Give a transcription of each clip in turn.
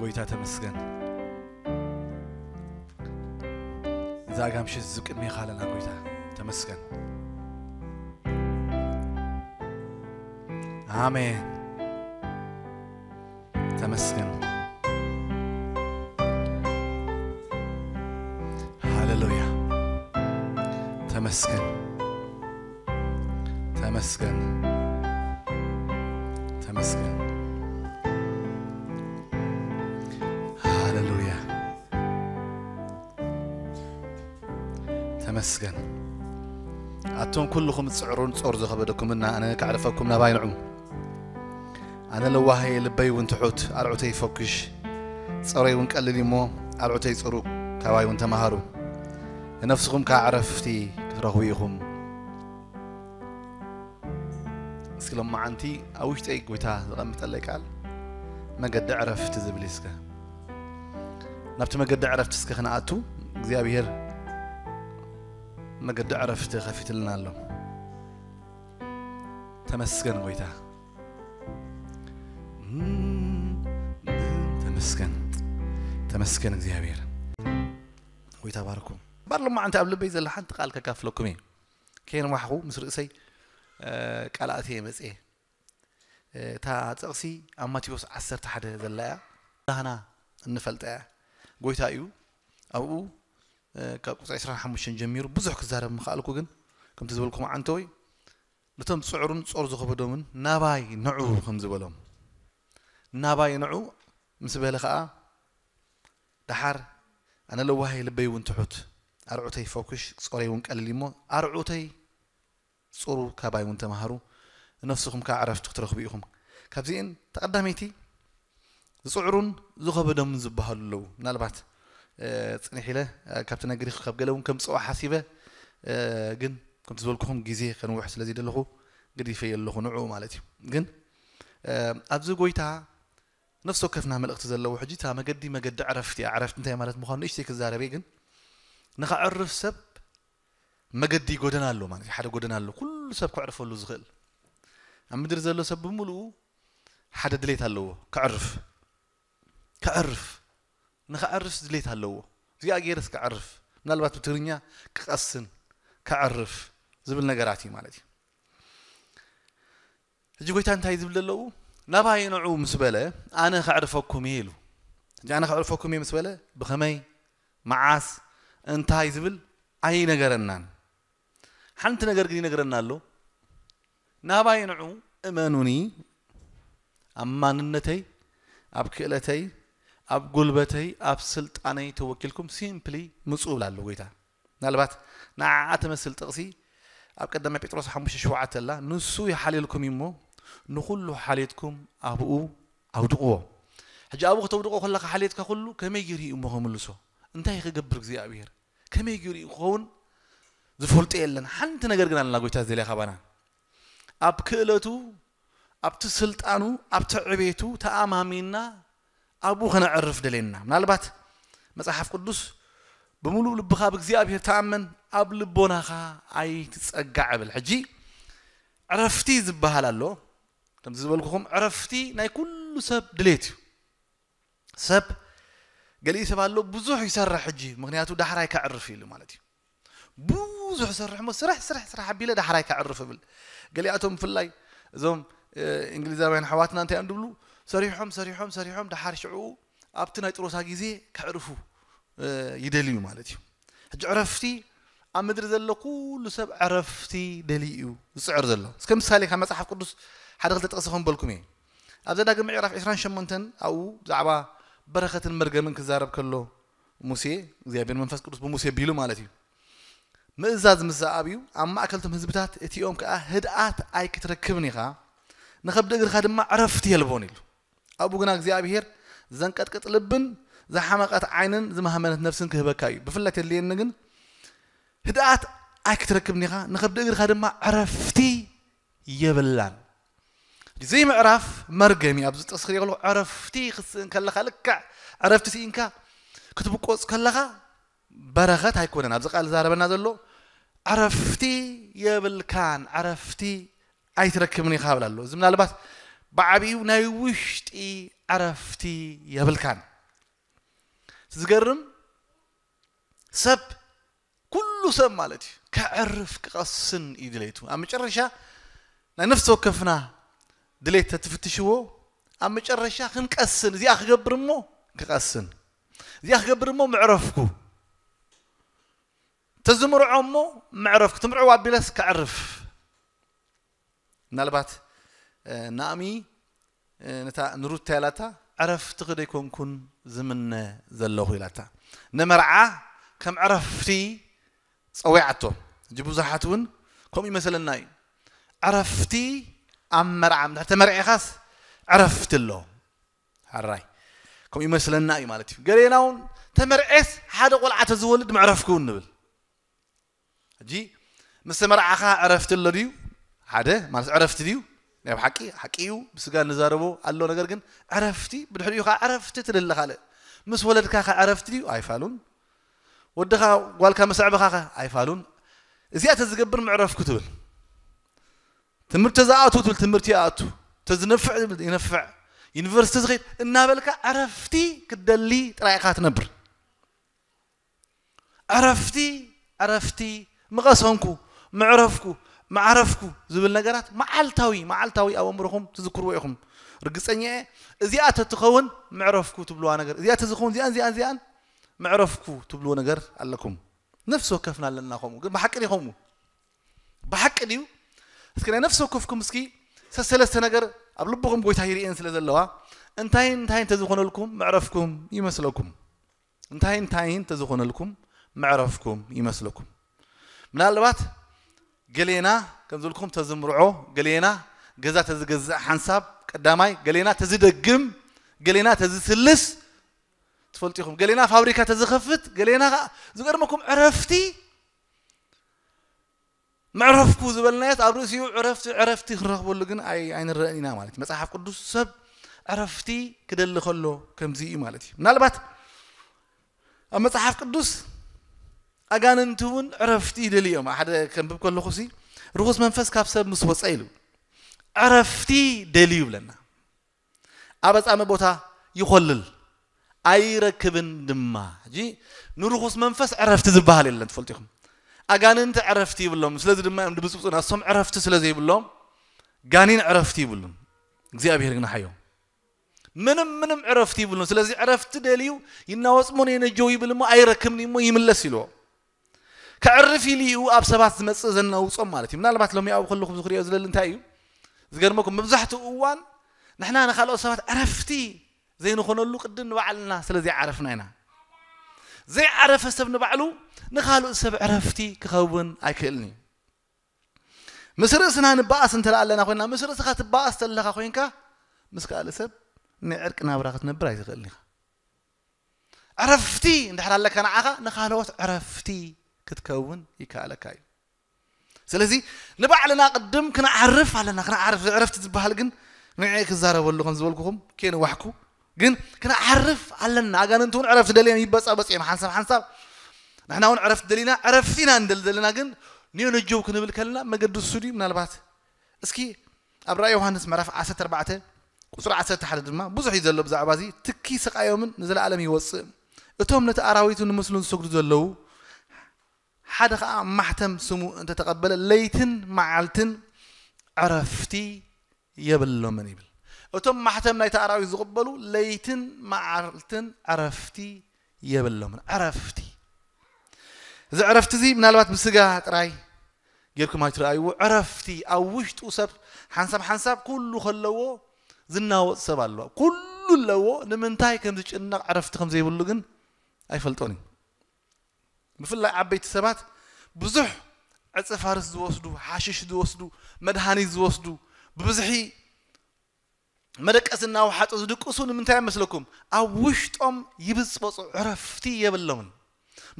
ጎይታ ተመስገን። እዛ ኣጋ ምሽት እዚ ቅድሜኻ ኣለና ጎይታ ተመስገን። ኣሜን። ተመስገን። ሃሌሉያ። ተመስገን። ተመስገን። ተመስገን። ሃሌሉያ። ተመስገን። ኣቶም ኩልኹም ጽዕሩን ጾር ዝኸበደኩምና ኣነ ከዕርፈኩም ናባይ ንዑ። ኣነ ለዋህ እየ፣ ልበይ እውን ትሑት፣ ኣርዑተይ ፈኩሽ፣ ጾረይ እውን ቀሊል እሞ ኣርዑተይ ጽሩ፣ ካባይ እውን ተማሃሩ። ንነፍስኹም ከኣ ዕረፍቲ ክትረኽቡ ኢኹም። እስኪ ሎማዓንቲ ኣብ ውሽጠይ ጎይታ ዘቐምጠለይ ቃል መገዲ ዕረፍቲ ዝብል እዩ። እስከ ናብቲ መገዲ ዕረፍቲ እስከ ክንኣቱ እግዚኣብሔር መገዲ ዕረፍቲ ከፊትልና ኣሎ። ተመስገን ጎይታ። ተመስገን። ተመስገን እግዚኣብሔር። ጎይታ ባርኩም። ባር ሎማዓንቲ ኣብ ልበይ ዘላ ሓንቲ ቃል ከካፍለኩም እየ። ከየንዋሕኹ ምስ ርእሰይ ቃል ኣትየ መጽየ። እታ ጥቕሲ ኣብ ማቴዎስ ዓሰርተ ሓደ ዘላ እያ። ዳህና እንፈልጣ እያ። ጎይታ እዩ ኣብኡ ካብ ቁፅሪ ዕስራን ሓሙሽተን ጀሚሩ ብዙሕ ክዛረብ ምኽኣልኩ፣ ግን ከምቲ ዝበልኩም ዓንተወይ ነቶም ጽዕሩን ጾር ዝኸበዶምን ናባይ ንዑ ከም ዝበሎም፣ ናባይ ንዑ ምስ በለ ኸኣ ደሓር ኣነ ለዋህ እየ፣ ልበይ እውን ትሑት፣ ኣርዑተይ ፈኩሽ፣ ጾረይ እውን ቀሊል እሞ ኣርዑተይ ጽሩ፣ ካባይ እውን ተማሃሩ፣ ንነፍስኹም ከኣ ዕረፍቲ ክትረኽቡ ኢኹም። ካብዚኤን ተቐዳመይቲ ዝጽዕሩን ዝኸበዶምን ዝበሃሉ ኣለዉ። ምናልባት ጽንሕ ኢለ ካብቲ ነግሪኽ ካብ ገለ እውን ከምጽኦ ሓሲበ፣ ግን ከምቲ ዝበልኩኹም ግዜ ከንውሕ ስለ ዘይደለኹ ገዲፈዮ ኣለኹ ንዕኡ ማለት እዩ። ግን ኣብዚ ጎይታ ነፍሲ ወከፍና መልእኽቲ ዘለዎ ሕጂ እታ መገዲ መገዲ ዕረፍቲ እያ። ዕረፍቲ እንታይ ማለት ምዃኑ ንእሽተይ ክዛረብ እየ። ግን ንኸዕርፍ ሰብ መገዲ ጎደና ኣሎ ማለት እዩ። ሓደ ጎደና ኣሎ ኩሉ ሰብ ከዕርፈሉ ዝኽእል። ኣብ ምድሪ ዘሎ ሰብ ብምሉኡ ሓደ ድሌት ኣለዎ፣ ከዕርፍ። ከዕርፍ። ንኸዕርፍ ድሌት ኣለዎ። እዚኣ ገይረስ ከዕርፍ። ምናልባት ብትግርኛ ክቐስን፣ ከዕርፍ ዝብል ነገራት እዩ ማለት እዩ። ሕጂ ጎይታ እንታይ ዝብል ዘለዉ? ናባይ ንዑ ምስ በለ ኣነ ከዕርፈኩም እየ ኢሉ። ሕጂ ኣነ ከዕርፈኩም እየ ምስ በለ ብኸመይ፣ መዓስ፣ እንታይ ዝብል ኣይነገረናን። ሓንቲ ነገር ግን ይነግረና ኣሎ። ናባይ ንዑ እመኑኒ፣ ኣብ ማንነተይ፣ ኣብ ክእለተይ፣ ኣብ ጉልበተይ፣ ኣብ ስልጣነይ ተወኪልኩም ሲምፕሊ ምጹ ብላ ኣሎ ጎይታ። ምናልባት ንዓዓ ትመስል ጥቕሲ ኣብ ቀዳማይ ጴጥሮስ ሓሙሽተ ሸውዓተ ኣላ፣ ንሱ ይሓልየልኩም እዩ እሞ ንኹሉ ሓልየትኩም ኣብኡ ኣውድቕዎ። ሕጂ ኣብኡ ክተውድቖ ከለኻ ሓልየትካ ኩሉ ከመይ ገይሩ እዩ እሞ ክምልሶ? እንታይ ክገብር እግዚኣብሔር? ከመይ ገይሩ እዩ ክኸውን? ዝፈልጦ የለን። ሓንቲ ነገር ግን ኣለና ጎይታ ዝደልያ ካባና። ኣብ ክእለቱ፣ ኣብቲ ስልጣኑ፣ ኣብቲ ዕቤቱ ተኣማሚንና ኣብኡ ከነዕርፍ ደልየና። ምናልባት መጽሓፍ ቅዱስ ብምሉእ ልብኻ ኣብ እግዚኣብሔር ተኣመን፣ ኣብ ልቦናኻ ኣይትጸጋዕ እብል። ሕጂ ዕረፍቲ ዝበሃል ኣሎ። ከምዚ ዝበልኩኹም ዕረፍቲ ናይ ኩሉ ሰብ ድሌት እዩ። ሰብ ገሊኡ ሰብ ኣሎ ብዙሕ ይሰርሕ ሕጂ፣ ምኽንያቱ ዳሕራይ ከዕርፍ ኢሉ ማለት እዩ። ብዙሕ ሰርሕ እሞ ስራሕ ስራሕ ስራሕ ኣቢለ ዳሕራይ ከዕርፍ እብል። ገሊኣቶም ብፍላይ እዞም እንግሊዛውያን ኣሕዋትና እንታይ እዮም ዝብሉ? ሰሪሖም ሰሪሖም ሰሪሖም ደሓር ሽዕኡ ኣብቲ ናይ ጥሮታ ግዜ ከዕርፉ ይደልዩ ማለት እዩ። ሕጂ ዕረፍቲ ኣብ ምድሪ ዘሎ ኩሉ ሰብ ዕረፍቲ ደልዩ እዩ ዝፅዕር ዘሎ። እስከ ምሳሌ ካብ መፅሓፍ ቅዱስ ሓደ ክልተ ጥቕሲ ከንበልኩም እየ። ኣብ ዘዳግም ምዕራፍ ዕስራን ሸሞንተን ኣብኡ ብዛዕባ በረኸትን መርገምን ክዛረብ ከሎ ሙሴ፣ እግዚኣብሔር መንፈስ ቅዱስ ብሙሴ ቢሉ ማለት እዩ። ምእዛዝ ምስ ዝኣብ እዩ፣ ኣብ ማእከልቶም ህዝብታት እቲኦም ከኣ ህድኣት ኣይክትረክብን ኢኻ፣ ንኸብዲ እግርኻ ድማ ዕረፍቲ የልቦን ኢሉ። ኣብኡ ግና እግዚኣብሔር ዘንቀጥቅጥ ልብን ዝሓመቐት ዓይንን ዝማህመነት ነፍስን ክህበካ እዩ። ብፍላይ ተድልየኒ ግን ህድኣት ኣይክትረክብን ኢኻ፣ ንኸብዲ እግርኻ ድማ ዕረፍቲ የብላን። እዚ ምዕራፍ መርገም እዩ። ኣብዚ ጥቕሲ ክሪኦ ከለኹ ዕረፍቲ ክትስእን ከለኻ ልክዕ ዕረፍቲ ስኢንካ ክትብቆፅ ከለኻ በረኸት ኣይኮነን። ኣብዚ ቃል ዛረበና ዘሎ ዕረፍቲ የብልካን፣ ዕረፍቲ ኣይትረክብን ኢኻ ብላ ኣሎ። እዚ ምናልባት ብዓብዩ ናይ ውሽጢ ዕረፍቲ የብልካን። ዝገርም ሰብ፣ ኩሉ ሰብ ማለት እዩ፣ ከዕርፍ ክቐስን እዩ ድሌቱ። ኣብ መጨረሻ ናይ ነፍሲ ወከፍና ድሌት ተትፍትሽዎ፣ ኣብ መጨረሻ ክንቀስን፣ እዚኣ ክገብር እሞ ክቐስን፣ እዚኣ ክገብር እሞ ምዕረፍኩ፣ ተዝምርዖ እሞ ምዕረፍኩ፣ ትምርዕዋ ኣቢለስ ከዕርፍ። ምናልባት ናእሚ ነታ ንሩታ ኢላታ፣ ዕረፍትኺ ደይኮንኩን ዝምነ ዘለኹ ኢላታ። ንመርዓ ከም ዕረፍቲ ጸዊዓቶ። እጂ ብዙሓት እውን ከምኡ ይመስለና እዩ። ዕረፍቲ ኣብ መርዓ፣ እንድሕር ተመርዒኻስ ዕረፍቲ ኣሎ። ሕራይ ከምኡ ይመስለና እዩ ማለት እዩ። ገሌና እውን ተመርዔስ ሓደ ቆልዓ ተዝወልድ መዕረፍኩ እውን ንብል። ሕጂ ምስ ተመርዓኻ ዕረፍቲ ኣሎ ድዩ? ሓደ ማለት ዕረፍቲ ድዩ? ናይ ብሓቂ ሓቂ እዩ፣ ብስጋ ንዛረቦ ኣሎ። ነገር ግን ዕረፍቲ ብድሕሪኡ ኸዓ ዕረፍቲ ትልለ ካልእ። ምስ ወለድካ ኸ ዕረፍቲ ድዩ? ኣይፋሉን። ወድኻ ጓልካ ምስ ኣዕበኻ ኸ ኣይፋሉን። እዚኣ ተዝገብር ምዕረፍኩ ትብል። ትምህርቲ ተዝኣቱ ትብል ትምህርቲ ይኣቱ። ተዝነፍዕ ትብል ይነፍዕ። ዩኒቨርሲቲ ዝኸይድ እናበልካ ዕረፍቲ ክትደሊ ጥራይ ኢኻ ትነብር። ዕረፍቲ፣ ዕረፍቲ፣ ምቐሰንኩ፣ ምዕረፍኩ፣ መዕረፍኩ ዝብል ነገራት መዓልታዊ፣ መዓልታዊ ኣብ ኣእምሮኹም ትዝክርዎ ኢኹም። ርግጸኛ እየ፣ እዚኣ ተትኸውን ምዕረፍኩ ትብልዋ ነገር፣ እዚኣ ተዝኸውን እዚኣን፣ እዚኣን፣ እዚኣን ምዕረፍኩ ትብልዎ ነገር ኣለኩም። ነፍሲ ወከፍና ኣለና ከምኡ። ግን ብሓቂ ድዩ ከምኡ? ብሓቂ ድዩ? እስኪ ናይ ነፍሲ ወከፍኩም እስኪ ሰሰለስተ ነገር ኣብ ልብኹም ጎይታ ይርእየን ስለ ዘለዋ፣ እንታይ እንታይ እንተዝኾነልኩም ምዕረፍኩም ይመስለኩም? እንታይ እንታይ እንተዝኾነልኩም መዕረፍኩም ይመስለኩም? ምናልባት ገሌና ከም ዝብልኩም ተዝምርዖ፣ ገሌና ገዛ ተዝገዝእ ሓንሳብ ቀዳማይ፣ ገሌና ተዝደግም፣ ገሌና ተዝስልስ ትፈልጡ ኢኹም። ገሌና ፋብሪካ ተዝኸፍት፣ ገሌና ኸዓ ዝገርመኩም ዕረፍቲ መዕረፍኩ ዝበልናዮስ ኣብ ርእሲኡ ዕረፍቲ፣ ዕረፍቲ ክንረኽበሉ ግን ኣይ-፣ ኣይንረእን ኢና ማለት እዩ። መጽሓፍ ቅዱስ ሰብ ዕረፍቲ ክደሊ ከሎ ከምዚ እዩ ማለት እዩ። ምናልባት ኣብ መጽሓፍ ቅዱስ ኣጋንንቲ እውን ዕረፍቲ ይደልዩ እዮም። ሓደ ከንብብ ከለኹ ሲ፣ ርኹስ መንፈስ ካብ ሰብ ምስ ወጸ ኢሉ ዕረፍቲ ደልዩ ይብለና። ኣብ ኣጻሚ ቦታ ይኾልል፣ ኣይረክብን ድማ። ሕጂ ንርኹስ መንፈስ ዕረፍቲ ዝበሃል የለን፣ ትፈልጡ ኢኹም። ኣጋንንቲ ዕረፍቲ ይብሎም፣ ስለዚ ድማ እዮም ድብጽብጹና፣ እሶም ዕረፍቲ ስለ ዘይብሎም ጋኔን ዕረፍቲ ይብሉን። እግዚኣብሔር ግን ሓዮም። ምንም፣ ምንም ዕረፍቲ ይብሉን። ስለዚ ዕረፍቲ ደልዩ ይናወጽ እሞ ነየነጀው ይብል እሞ ኣይረክብን እዩ እሞ ይምለስ ኢልዎ። ከዕርፍ ኢሉ እዩ ኣብ ሰባት ዝመጽእ ዘናውጾም ማለት እዩ። ምናልባት ሎሚ ኣብኡ ከለኹ ዝኽሪኦ ዝደሊ እንታይ እዩ? ዝገርመኩም፣ መብዛሕትኡ እዋን ንሕና ንኻልኦት ሰባት ዕረፍቲ ዘይንኾነሉ ቅድም ንባዕልና ስለ ዘይዓረፍና ኢና። ዘይዓረፈ ሰብ ንባዕሉ ንኻልእ ሰብ ዕረፍቲ ክኸውን ኣይክእልን እዩ። ምስ ርእስና ንበኣስ እንተ ኣለና ኮይንና፣ ምስ ርእስኻ ትበኣስ ተለኻ ኮይንካ፣ ምስ ካልእ ሰብ ናይ ዕርቂ ናብራ ክትነብር ኣይትኽእልን ኢኻ። ዕረፍቲ እንድሕር ኣለካ ንዓኻ፣ ንኻልኦት ዕረፍቲ ክትከውን ይከኣለካ እዩ። ስለዚ ንባዕልና ቅድም ክንዓርፍ ኣለና። ክንዓርፍ፣ ዕረፍቲ ዝበሃል ግን ንዐ ክዛረበሉ ከም ዝበልኩኹም ከይነዋሕኩ፣ ግን ክንዓርፍ ኣለና። ኣጋንንቲ እውን ዕረፍቲ ደልዮም ይበጻበጽ እዮም ሓንሳብ ሓንሳብ። ንሕና እውን ዕረፍቲ ደሊና፣ ዕረፍቲ ኢና ንደሊ ዘለና። ግን ንዮ ነጀው ክንብል ከለና መገዲ እሱ ድዩ? ምናልባት እስኪ ኣብ ራእይ ዮሃንስ ምዕራፍ ዓሰርተ ኣርባዕተ ቁጽሪ ዓሰርተ ሓደ ድማ ብዙሕ እዩ ዘሎ ብዛዕባ እዚ። ትኪ ስቓዮምን ንዘለኣለም ይወጽእ። እቶም ነቲ ኣራዊትን ንምስሉን ዝሰግዱ ዘለዉ፣ ሓደ ኸኣ ማሕተም ስሙ እንተተቐበለ፣ ለይትን መዓልትን ዕረፍቲ የብሎምን ይብል። እቶም ማሕተም ናይቲ ኣራዊት ዝቕበሉ ለይትን መዓልትን ዕረፍቲ የብሎምን። ዕረፍቲ። እዚ ዕረፍቲ እዚ ምናልባት ብስጋ ጥራይ ጌርኩም ኣይትረኣይዎ። ዕረፍቲ ኣብ ውሽጡ ሰብ ሓንሳብ ሓንሳብ ኩሉ ከለዎ ዝናወጽ ሰብ ኣሎ። ኩሉ ኣለዎ። ንምንታይ ከም ዝጭነቕ ዕረፍቲ ከም ዘይብሉ ግን ኣይፈልጦን እዩ። ብፍላይ ዓበይቲ ሰባት ብዙሕ ዕጸ ፋርስ ዝወስዱ፣ ሓሽሽ ዝወስዱ፣ መድሃኒት ዝወስዱ፣ ብብዝሒ መደቀሲ እናወሓጡ ዝድቅሱ ንምንታይ ይመስለኩም? ኣብ ውሽጦም ይብጽበጹ፣ ዕረፍቲ የብሎምን።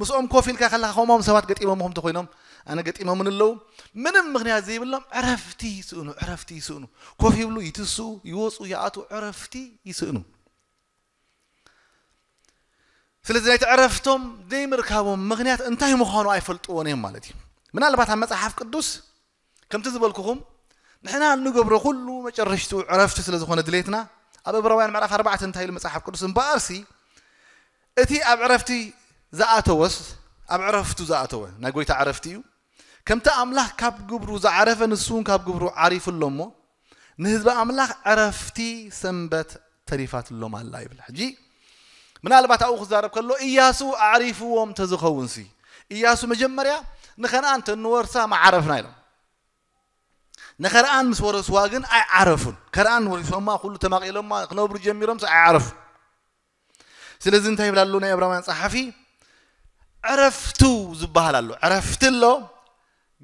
ምስኦም ኮፍ ኢልካ ከለኻ ከምኦም ሰባት ገጢሞምኹም እንተኾይኖም፣ ኣነ ገጢሞምን ኣለዉ፣ ምንም ምኽንያት ዘይብሎም ዕረፍቲ ይስእኑ፣ ዕረፍቲ ይስእኑ። ኮፍ ይብሉ፣ ይትስኡ፣ ይወጹ፣ ይኣትዉ፣ ዕረፍቲ ይስእኑ። ስለዚ ናይቲ ዕረፍቶም ዘይምርካቦም ምኽንያት እንታይ ምዃኑ ኣይፈልጥዎን እዮም ማለት እዩ። ምናልባት ኣብ መጽሓፍ ቅዱስ ከምቲ ዝበልኩኹም ንሕና እንገብሮ ኩሉ መጨረሽትኡ ዕረፍቲ ስለ ዝኾነ ድሌትና፣ ኣብ ዕብራውያን ምዕራፍ ኣርባዕተ እንታይ ኢሉ መጽሓፍ ቅዱስ? እምበኣርሲ እቲ ኣብ ዕረፍቲ ዝኣተወስ፣ ኣብ ዕረፍቱ ዝኣተወ፣ ናይ ጎይታ ዕረፍቲ እዩ። ከምቲ ኣምላኽ ካብ ግብሩ ዝዓረፈ፣ ንሱ እውን ካብ ግብሩ ዓሪፉ ኣሎ እሞ፣ ንህዝቢ ኣምላኽ ዕረፍቲ ሰንበት ተሪፋትሎም ኣላ ይብል። ሕጂ ምናልባት ኣብኡ ክዛረብ ከሎ፣ ኢያሱ ኣዕሪፍዎም ተዝኸውንሲ፣ ኢያሱ መጀመርያ ንኸነኣን ተንወርሳ ምዓረፍና ኢሎም። ንኸነኣን ምስ ወረስዋ ግን ኣይዓረፉን። ከነኣን ወሪሶማ፣ ኩሉ ተማቒሎማ ክነብሩ ጀሚሮምስ ኣይዓረፉን። ስለዚ እንታይ ይብል ኣሎ ናይ ዕብራውያን ጸሓፊ? ዕረፍቱ ዝበሃል ኣሎ። ዕረፍቲ ኣሎ።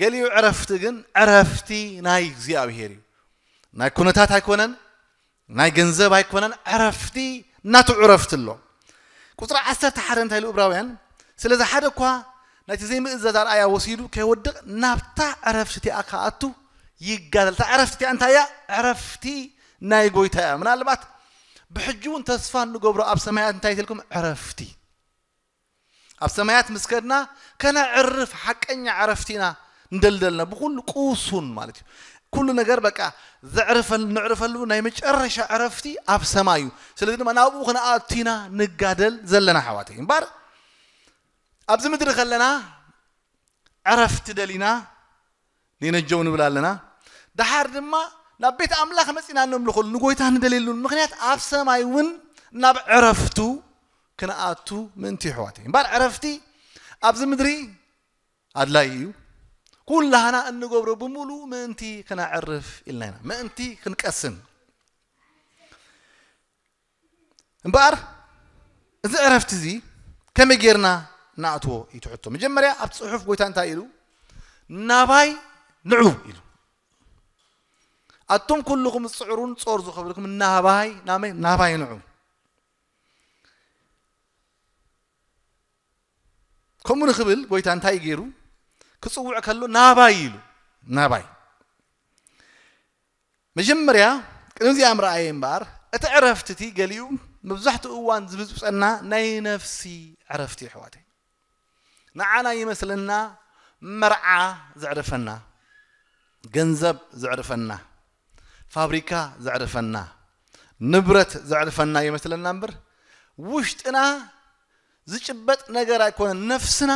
ገሊኡ ዕረፍቲ ግን ዕረፍቲ ናይ እግዚኣብሄር እዩ። ናይ ኩነታት ኣይኮነን፣ ናይ ገንዘብ ኣይኮነን። ዕረፍቲ፣ ናቱ ዕረፍቲ ኣሎ። ቁጽሪ ዓሰርተ ሓደ እንታይ ኢሉ ዕብራውያን? ስለዚ ሓደ እኳ ናይቲ ዘይምእዛዝ ኣርኣያ ወሲዱ ከይወድቕ ናብታ ዕረፍቲ እቲኣ ክኣቱ ይጋደል። እታ ዕረፍቲ እቲኣ እንታይ እያ? ዕረፍቲ ናይ ጎይታ እያ። ምናልባት ብሕጂ እውን ተስፋ እንገብሮ ኣብ ሰማያት እንታይ ትልኩም? ዕረፍቲ። ኣብ ሰማያት ምስ ከድና ከነዕርፍ ሓቀኛ ዕረፍቲ ኢና ንደልደልና። ብኩሉ ቁሱን ማለት እዩ። ኩሉ ነገር በቃ ዘዕርፈል-፣ ንዕርፈሉ ናይ መጨረሻ ዕረፍቲ ኣብ ሰማይ እዩ። ስለዚ ድማ ናብኡ ክንኣቱ ኢና ንጋደል ዘለና ኣሕዋተይ። እምበኣር ኣብዚ ምድሪ ከለና ዕረፍቲ ደሊና ነይነጀው ንብል ኣለና። ደሓር ድማ ናብ ቤት ኣምላኽ መጺና ነምልኸሉ፣ ንጎይታ ንደልየሉን ምኽንያት ኣብ ሰማይ እውን ናብ ዕረፍቱ ክንኣቱ ምእንቲ እዩ ኣሕዋተይ። እምበኣር ዕረፍቲ ኣብዚ ምድሪ ኣድላይ እዩ። ኩላህና እንገብሮ ብምሉእ ምእንቲ ክነዕርፍ ኢልና ኢና፣ ምእንቲ ክንቀስን። እምበኣር እዚ ዕረፍቲ እዚ ከመይ ጌርና ንኣትዎ እዩ እቲ ሕቶ። መጀመርያ ኣብቲ ጽሑፍ ጎይታ እንታይ ኢሉ? ናባይ ንዑ ኢሉ። ኣቱም ኩልኹም ዝጽዕሩን ጾር ዝኸበድኩም ናባይ፣ ናመይ-፣ ናባይ ንዑ። ከምኡ ንኽብል ጎይታ እንታይ ገይሩ? ክጽውዕ ከሎ ናባይ ኢሉ። ናባይ። መጀመርያ ቅድሚ እዚኣ ምርኣየ እምበኣር፣ እቲ ዕረፍቲ እቲ ገሊኡ መብዛሕትኡ እዋን ዝብጽብጸና ናይ ነፍሲ ዕረፍቲ እዩ ኣሕዋተይ። ንዓና ይመስለና መርዓ ዘዕርፈና፣ ገንዘብ ዘዕርፈና፣ ፋብሪካ ዘዕርፈና፣ ንብረት ዘዕርፈና ይመስለና እምበር፣ ውሽጥና ዝጭበጥ ነገር ኣይኮነን። ነፍስና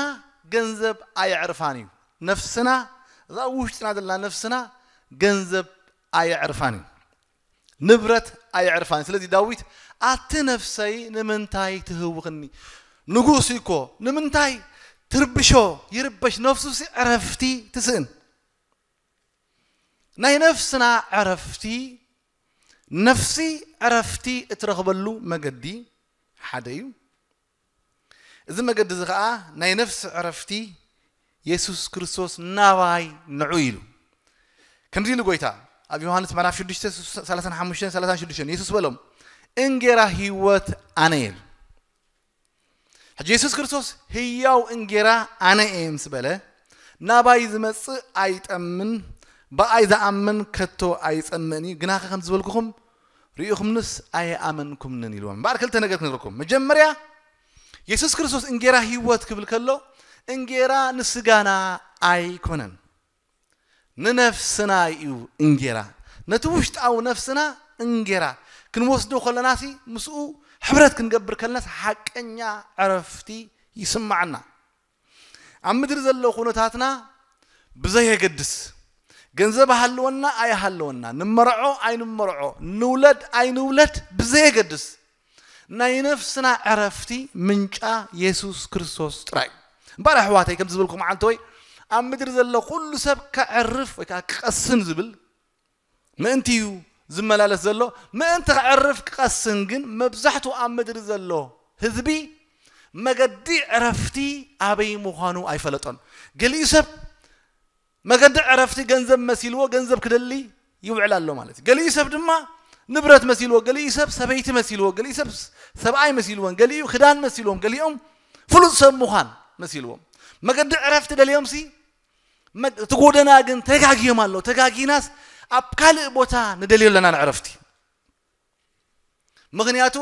ገንዘብ ኣየዕርፋን እዩ። ነፍስና፣ እዛ ውሽጥና ዘላ ነፍስና ገንዘብ ኣየዕርፋን እዩ። ንብረት ኣየዕርፋን። ስለዚ ዳዊት፣ "ኣቲ ነፍሰይ ንምንታይ ትህውኽኒ?" ንጉስ እኮ ንምንታይ ትርብሾ? ይርበሽ፣ ነፍሱ ሲ ዕረፍቲ ትስእን። ናይ ነፍስና ዕረፍቲ፣ ነፍሲ ዕረፍቲ እትረኽበሉ መገዲ ሓደ እዩ። እዚ መገዲ እዚ ኸኣ ናይ ነፍሲ ዕረፍቲ የሱስ ክርስቶስ ናባይ ንዑ ኢሉ። ከምዚ ኢሉ ጎይታ ኣብ ዮሃንስ ምዕራፍ ሽዱሽተ፣ ሰላሳን ሓሙሽተን ሰላሳን ሽዱሽተን የሱስ በሎም፣ "እንጌራ ህይወት ኣነ እየ" ኢሉ። ሕጂ የሱስ ክርስቶስ ህያው እንጌራ ኣነ እየ ምስ በለ፣ "ናባይ ዝመጽእ ኣይጠምን፣ ብኣይ ዝኣምን ከቶ ኣይጸምእን እዩ፣ ግናኸ ከም ዝበልኩኹም ርኢኹምንስ ኣየኣመንኩምንን" ኢልዎም። እምበኣር ክልተ ነገር ክንረኩም። መጀመርያ የሱስ ክርስቶስ እንጌራ ህይወት ክብል ከሎ፣ እንጌራ ንስጋና ኣይኮነን፣ ንነፍስና እዩ እንጌራ። ነቲ ውሽጣዊ ነፍስና እንጌራ ክንወስዶ ከለናሲ፣ ምስኡ ሕብረት ክንገብር ከለናስ ሓቀኛ ዕረፍቲ ይስማዓና። ኣብ ምድሪ ዘሎ ኩነታትና ብዘየገድስ፣ ገንዘብ ሃለወና ኣይሃለወና፣ ንመርዖ ኣይንመርዖ፣ ንውለድ ኣይንውለድ ብዘየገድስ፣ ናይ ነፍስና ዕረፍቲ ምንጫ የሱስ ክርስቶስ ጥራይ። እምበኣር ኣሕዋተይ፣ ከም ዝበልኩ መዓልቲ ወይ ኣብ ምድሪ ዘሎ ኩሉ ሰብ ከዕርፍ ወይ ከዓ ክቐስን ዝብል ምእንቲ እዩ ዝመላለስ ዘሎ። ምእንቲ ክዕርፍ ክቐስን ግን መብዛሕትኡ ኣብ ምድሪ ዘሎ ህዝቢ መገዲ ዕረፍቲ ኣበይ ምዃኑ ኣይፈለጦን። ገሊኡ ሰብ መገዲ ዕረፍቲ ገንዘብ መሲልዎ፣ ገንዘብ ክደሊ ይውዕል ኣሎ ማለት እዩ። ገሊኡ ሰብ ድማ ንብረት መሲልዎ፣ ገሊኡ ሰብ ሰበይቲ መሲልዎ፣ ገሊኡ ሰብ ሰብኣይ መሲልዎን፣ ገሊኡ ክዳን መሲልዎም፣ ገሊኦም ፍሉጥ ሰብ ምዃን መሲልዎም። መገዲ ዕረፍቲ ደልዮምሲ፣ መግ-፣ እቲ ጎደና ግን ተጋግዮም ኣሎ። ተጋጊናስ ኣብ ካልእ ቦታ ንደልዮ ኣለና ንዕረፍቲ። ምኽንያቱ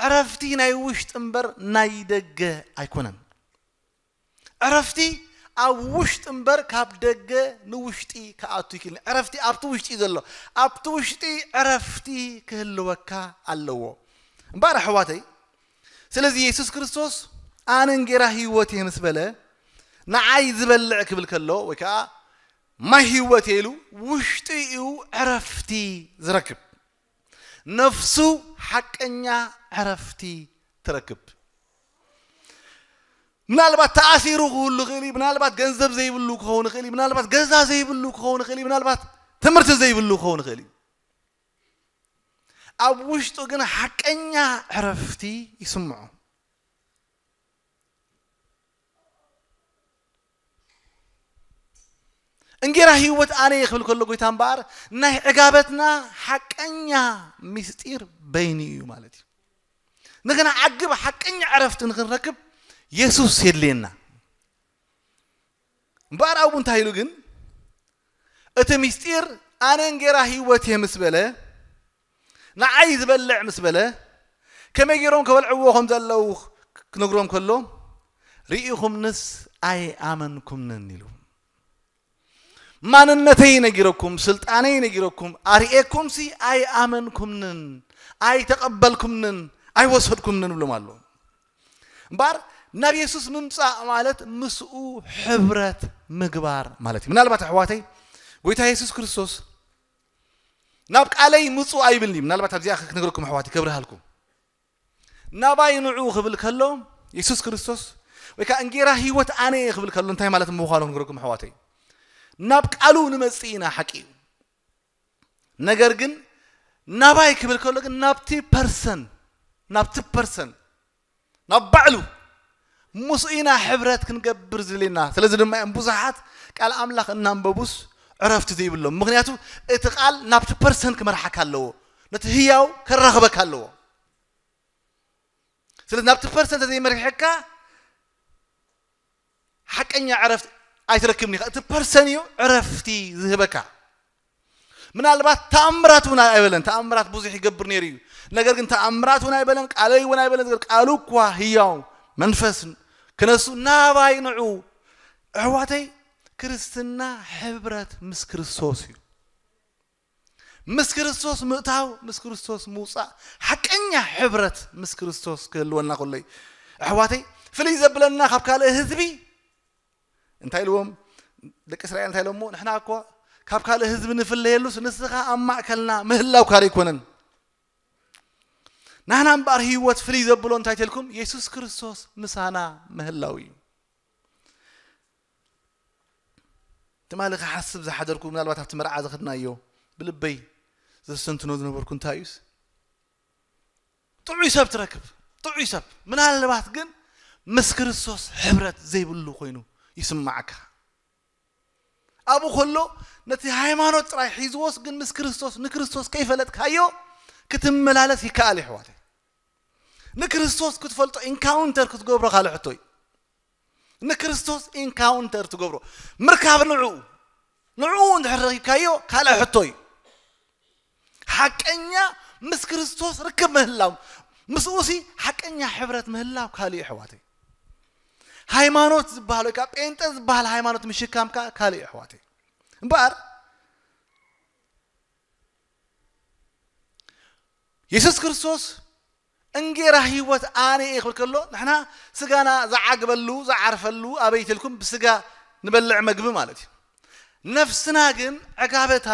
ዕረፍቲ ናይ ውሽጢ እምበር ናይ ደገ ኣይኮነን። ዕረፍቲ ኣብ ውሽጢ እምበር ካብ ደገ ንውሽጢ ክኣቱ ይክእል። ዕረፍቲ ኣብቲ ውሽጢ እዩ ዘሎ። ኣብቲ ውሽጢ ዕረፍቲ ክህልወካ ኣለዎ። እምበኣር ኣሕዋተይ፣ ስለዚ የሱስ ክርስቶስ ኣነ እንጌራ ህይወት እየ ምስ በለ፣ ንዓይ ዝበልዕ ክብል ከሎ፣ ወይ ከዓ ማይ ህይወት እየ ኢሉ፣ ውሽጢ እዩ ዕረፍቲ ዝረክብ። ነፍሱ ሓቀኛ ዕረፍቲ ትረክብ። ምናልባት ተኣሲሩ ክህሉ ይኽእል እዩ። ምናልባት ገንዘብ ዘይብሉ ክኸውን ይኽእል እዩ። ምናልባት ገዛ ዘይብሉ ክኸውን ይኽእል እዩ። ምናልባት ትምህርቲ ዘይብሉ ክኸውን ይኽእል እዩ። ኣብ ውሽጡ ግን ሓቀኛ ዕረፍቲ ይስምዖ። እንጌራ ህይወት ኣነ እየ ክብል ከሎ ጎይታ እምበኣር፣ ናይ ዕጋበትና ሓቀኛ ምስጢር በይኑ እዩ ማለት እዩ። ንክንዓግብ ሓቀኛ ዕረፍቲ ንክንረክብ የሱስ የድልየና። እምበኣር ኣብኡ እንታይ ኢሉ ግን፣ እቲ ምስጢር ኣነ እንጌራ ህይወት እየ ምስ በለ፣ ንዓይ ዝበልዕ ምስ በለ፣ ከመይ ገይሮም ከበልዕዎ ከም ዘለዉ ክነግሮም ከሎ፣ ርኢኹምንስ ኣይኣመንኩምንን ኢሉ። ማንነተይ ነጊረኩም፣ ስልጣነይ ነጊረኩም፣ ኣርእየኩምሲ ኣይኣመንኩምንን፣ ኣይተቐበልኩምንን፣ ኣይወሰድኩምንን ብሎም ኣሎ። እምበኣር ናብ የሱስ ምምጻእ ማለት ምስኡ ሕብረት ምግባር ማለት እዩ። ምናልባት ኣሕዋተይ፣ ጎይታ የሱስ ክርስቶስ ናብ ቃለይ ምጹ ኣይብልኒ። ምናልባት ኣብዚኣ ክነግረኩም ኣሕዋተይ፣ ከብርሃልኩም። ናባይ ንዑ ክብል ከሎ የሱስ ክርስቶስ፣ ወይ ከዓ እንጌራ ህይወት ኣነ እየ ክብል ከሎ እንታይ ማለት ምዃኑ ክነግረኩም ኣሕዋተይ። ናብ ቃሉ ንመጽእ ኢና፣ ሓቂ እዩ። ነገር ግን ናባይ ክብል ከሎ ግን ናብቲ ፐርሰን፣ ናብቲ ፐርሰን፣ ናብ ባዕሉ ምስኡ ኢና ሕብረት ክንገብር ዝደለና። ስለዚ ድማ እዮም ብዙሓት ቃል ኣምላኽ እናንበቡስ ዕረፍቲ ዘይብሎም። ምኽንያቱ እቲ ቃል ናብቲ ፐርሰን ክመርሓካ ኣለዎ፣ ነቲ ህያው ከራኽበካ ኣለዎ። ስለዚ ናብቲ ፐርሰን ተዘይመሪሕካ ሓቀኛ ዕረፍቲ ኣይትረክብን ኢኻ። እቲ ፐርሰን እዩ ዕረፍቲ ዝህበካ። ምናልባት ተኣምራት እውን ኣይበለን። ተኣምራት ብዙሕ ይገብር ነይሩ እዩ። ነገር ግን ተኣምራት እውን ኣይበለን፣ ቃለይ እውን ኣይበለን። ዝገር ቃሉ እኳ ህያው መንፈስ ክነሱ ናባይ ንዑ። ኣሕዋተይ፣ ክርስትና ሕብረት ምስ ክርስቶስ እዩ። ምስ ክርስቶስ ምእታው፣ ምስ ክርስቶስ ምውጻእ፣ ሓቀኛ ሕብረት ምስ ክርስቶስ ክህልወና ከሎ እዩ። ኣሕዋተይ፣ ፍልይ ዘብለና ካብ ካልእ ህዝቢ እንታይ ኢልዎም? ደቂ እስራኤል እንታይ ኢሎሞ? ንሕና እኮ ካብ ካልእ ህዝቢ ንፍለየሉስ ንስኻ ኣብ ማእከልና ምህላውካ ኣይኮነን። ናህና እምበኣር ህይወት ፍልይ ዘብሎ እንታይ ተልኩም? የሱስ ክርስቶስ ምሳና ምህላው እዩ። ትማሊ ክሓስብ ዝሓደርኩ፣ ምናልባት ኣብቲ መርዓ ዝኸድናዮ ብልበይ ዘስተንትኖ ዝነበርኩ እንታይ እዩስ፣ ጥዑይ ሰብ ትረክብ፣ ጥዑይ ሰብ። ምናልባት ግን ምስ ክርስቶስ ሕብረት ዘይብሉ ኮይኑ ይስማዓካ። ኣብኡ ከሎ ነቲ ሃይማኖት ጥራይ ሒዝዎስ ግን ምስ ክርስቶስ፣ ንክርስቶስ ከይፈለጥካዮ ክትመላለስ ይከኣል እዩ ኣሕዋተይ። ንክርስቶስ ክትፈልጦ ኢንካውንተር ክትገብሮ ካልእ ሕቶ እዩ። ንክርስቶስ ኢንካውንተር ትገብሮ ምርካብ ንዕኡ፣ ንዕኡ እንድሕር ረኺብካዮ ካልእ ሕቶ እዩ። ሓቀኛ ምስ ክርስቶስ ርክብ ምህላው፣ ምስኡሲ ሓቀኛ ሕብረት ምህላው ካልእ እዩ ኣሕዋተይ። ሃይማኖት ዝበሃል ወይ ከዓ ጴንጠ ዝበሃል ሃይማኖት ምሽካምካ ካልእ እዩ ኣሕዋተይ። እምበኣር የሱስ ክርስቶስ እንጌራ ህይወት ኣነ እየ ክብል ከሎ፣ ንሕና ስጋና ዝዓግበሉ ዝዓርፈሉ ኣበይ ትልኩም? ብስጋ ንበልዕ መግቢ ማለት እዩ። ነፍስና ግን ዕጋበታ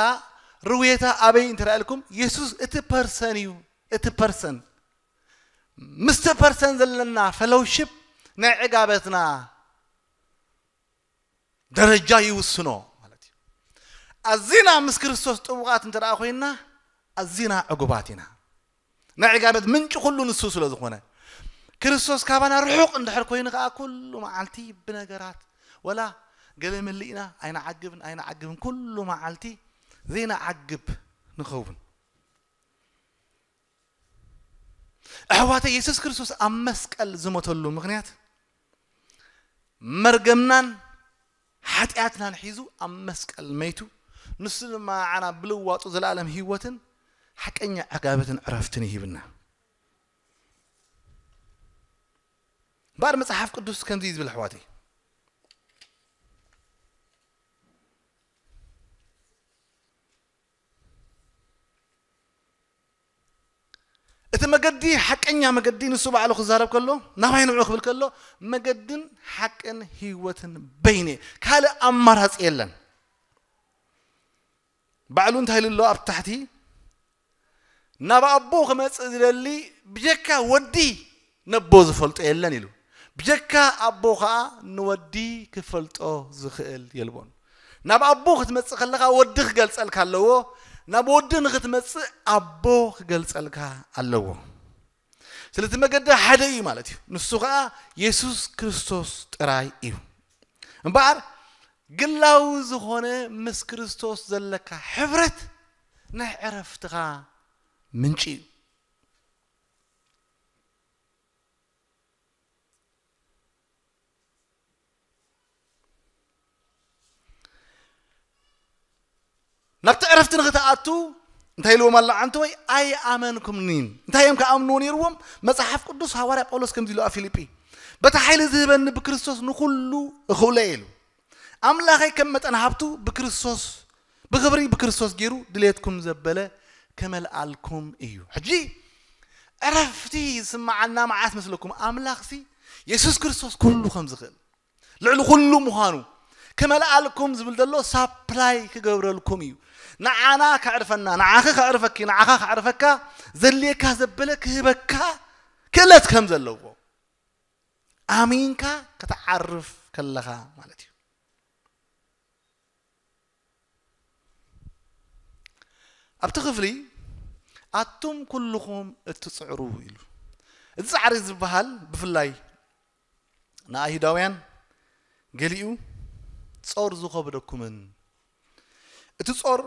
ርውየታ ኣበይ እንተራእልኩም? የሱስ እቲ ፐርሰን እዩ። እቲ ፐርሰን ምስቲ ፐርሰን ዘለና ፈሎውሽፕ ናይ ዕጋበትና ደረጃ ይውስኖ ማለት እዩ። ኣዚና ምስ ክርስቶስ ጥቡቓት እንተ ደኣ ኮይንና፣ ኣዚና ዕጉባት ኢና። ናይ ዕጋበት ምንጪ ኩሉ ንሱ ስለ ዝኾነ፣ ክርስቶስ ካባና ርሑቕ እንድሕር ኮይኑ ከኣ፣ ኩሉ መዓልቲ ብነገራት፣ ወላ ገለ መሊእና ኣይንዓግብን፣ ኣይንዓግብን፣ ኩሉ መዓልቲ ዘይንዓግብ ንኸውን። ኣሕዋተይ፣ የሱስ ክርስቶስ ኣብ መስቀል ዝሞተሉ ምኽንያት፣ መርገምናን ሓጢኣትናን ሒዙ ኣብ መስቀል መይቱ፣ ንሱ ድማ ንዓና ብልዋጡ ዘለኣለም ህይወትን ሓቀኛ ዕጋበትን ዕረፍትን ይሂብና። እምበኣር መጽሓፍ ቅዱስ ከምዚ እዩ ዝብል፣ ኣሕዋተይ፣ እቲ መገዲ፣ ሓቀኛ መገዲ፣ ንሱ ባዕሉ ክዛረብ ከሎ፣ ናባይ ንዑ ክብል ከሎ፣ መገድን ሓቅን ህይወትን በይነ፣ ካልእ ኣማራጺ የለን። ባዕሉ እንታይ ኢሉ ኣሎ ኣብ ታሕቲ? ናብ ኣቦ ክመጽእ ዝደሊ ብጀካ ወዲ ነቦ ዝፈልጦ የለን ኢሉ። ብጀካ ኣቦ ኸኣ ንወዲ ክፈልጦ ዝኽእል የልቦን። ናብ ኣቦ ክትመጽእ ከለኻ ወዲ ክገልጸልካ ኣለዎ። ናብ ወዲ ንኽትመጽእ ኣቦ ክገልጸልካ ኣለዎ። ስለዚ መገዲ ሓደ እዩ ማለት እዩ። ንሱ ኸኣ የሱስ ክርስቶስ ጥራይ እዩ። እምበኣር ግላዊ ዝኾነ ምስ ክርስቶስ ዘለካ ሕብረት ናይ ዕረፍትኻ ምንጪ እዩ። ናብቲ ዕረፍቲ ንኽትኣቱ እንታይ ኢልዎም ኣሎ? ዓንተወይ ኣይኣመንኩምኒን። እንታይ እዮም ክኣምንዎ ነይርዎም? መጽሓፍ ቅዱስ፣ ሃዋርያ ጳውሎስ ከምዚ ኢሉ ኣብ ፊልጲ፣ በቲ ሓይሊ ዝህበኒ ብክርስቶስ ንኹሉ እኽእሎ እየ ኢሉ። ኣምላኸይ ከም መጠን ሃብቱ ብክርስቶስ፣ ብኽብሪ ብክርስቶስ ገይሩ ድሌትኩም ዘበለ ከመልኣልኩም እዩ። ሕጂ ዕረፍቲ ዝስምዓና መዓስ መስለኩም? ኣምላኽሲ፣ የሱስ ክርስቶስ ኩሉ ከም ዝኽእል፣ ልዕሊ ኩሉ ምዃኑ፣ ከመልኣልኩም ዝብል ዘሎ ሳፕላይ ክገብረልኩም እዩ። ንዓና ከዕርፈና፣ ንዓኺ ከዕርፈኪ፣ ንዓኻ ከዕርፈካ ዘድልየካ ዘበለ ክህበካ ክእለት ከም ዘለዎ ኣሚንካ ክትዓርፍ ከለኻ ማለት እዩ። ኣብቲ ክፍሊ ኣቱም ኩልኹም እትጽዕሩ ኢሉ። እዚ ጻዕሪ ዝበሃል ብፍላይ ንኣይሁዳውያን ገሊኡ ጾር ዝኸብደኩምን፣ እቲ ጾር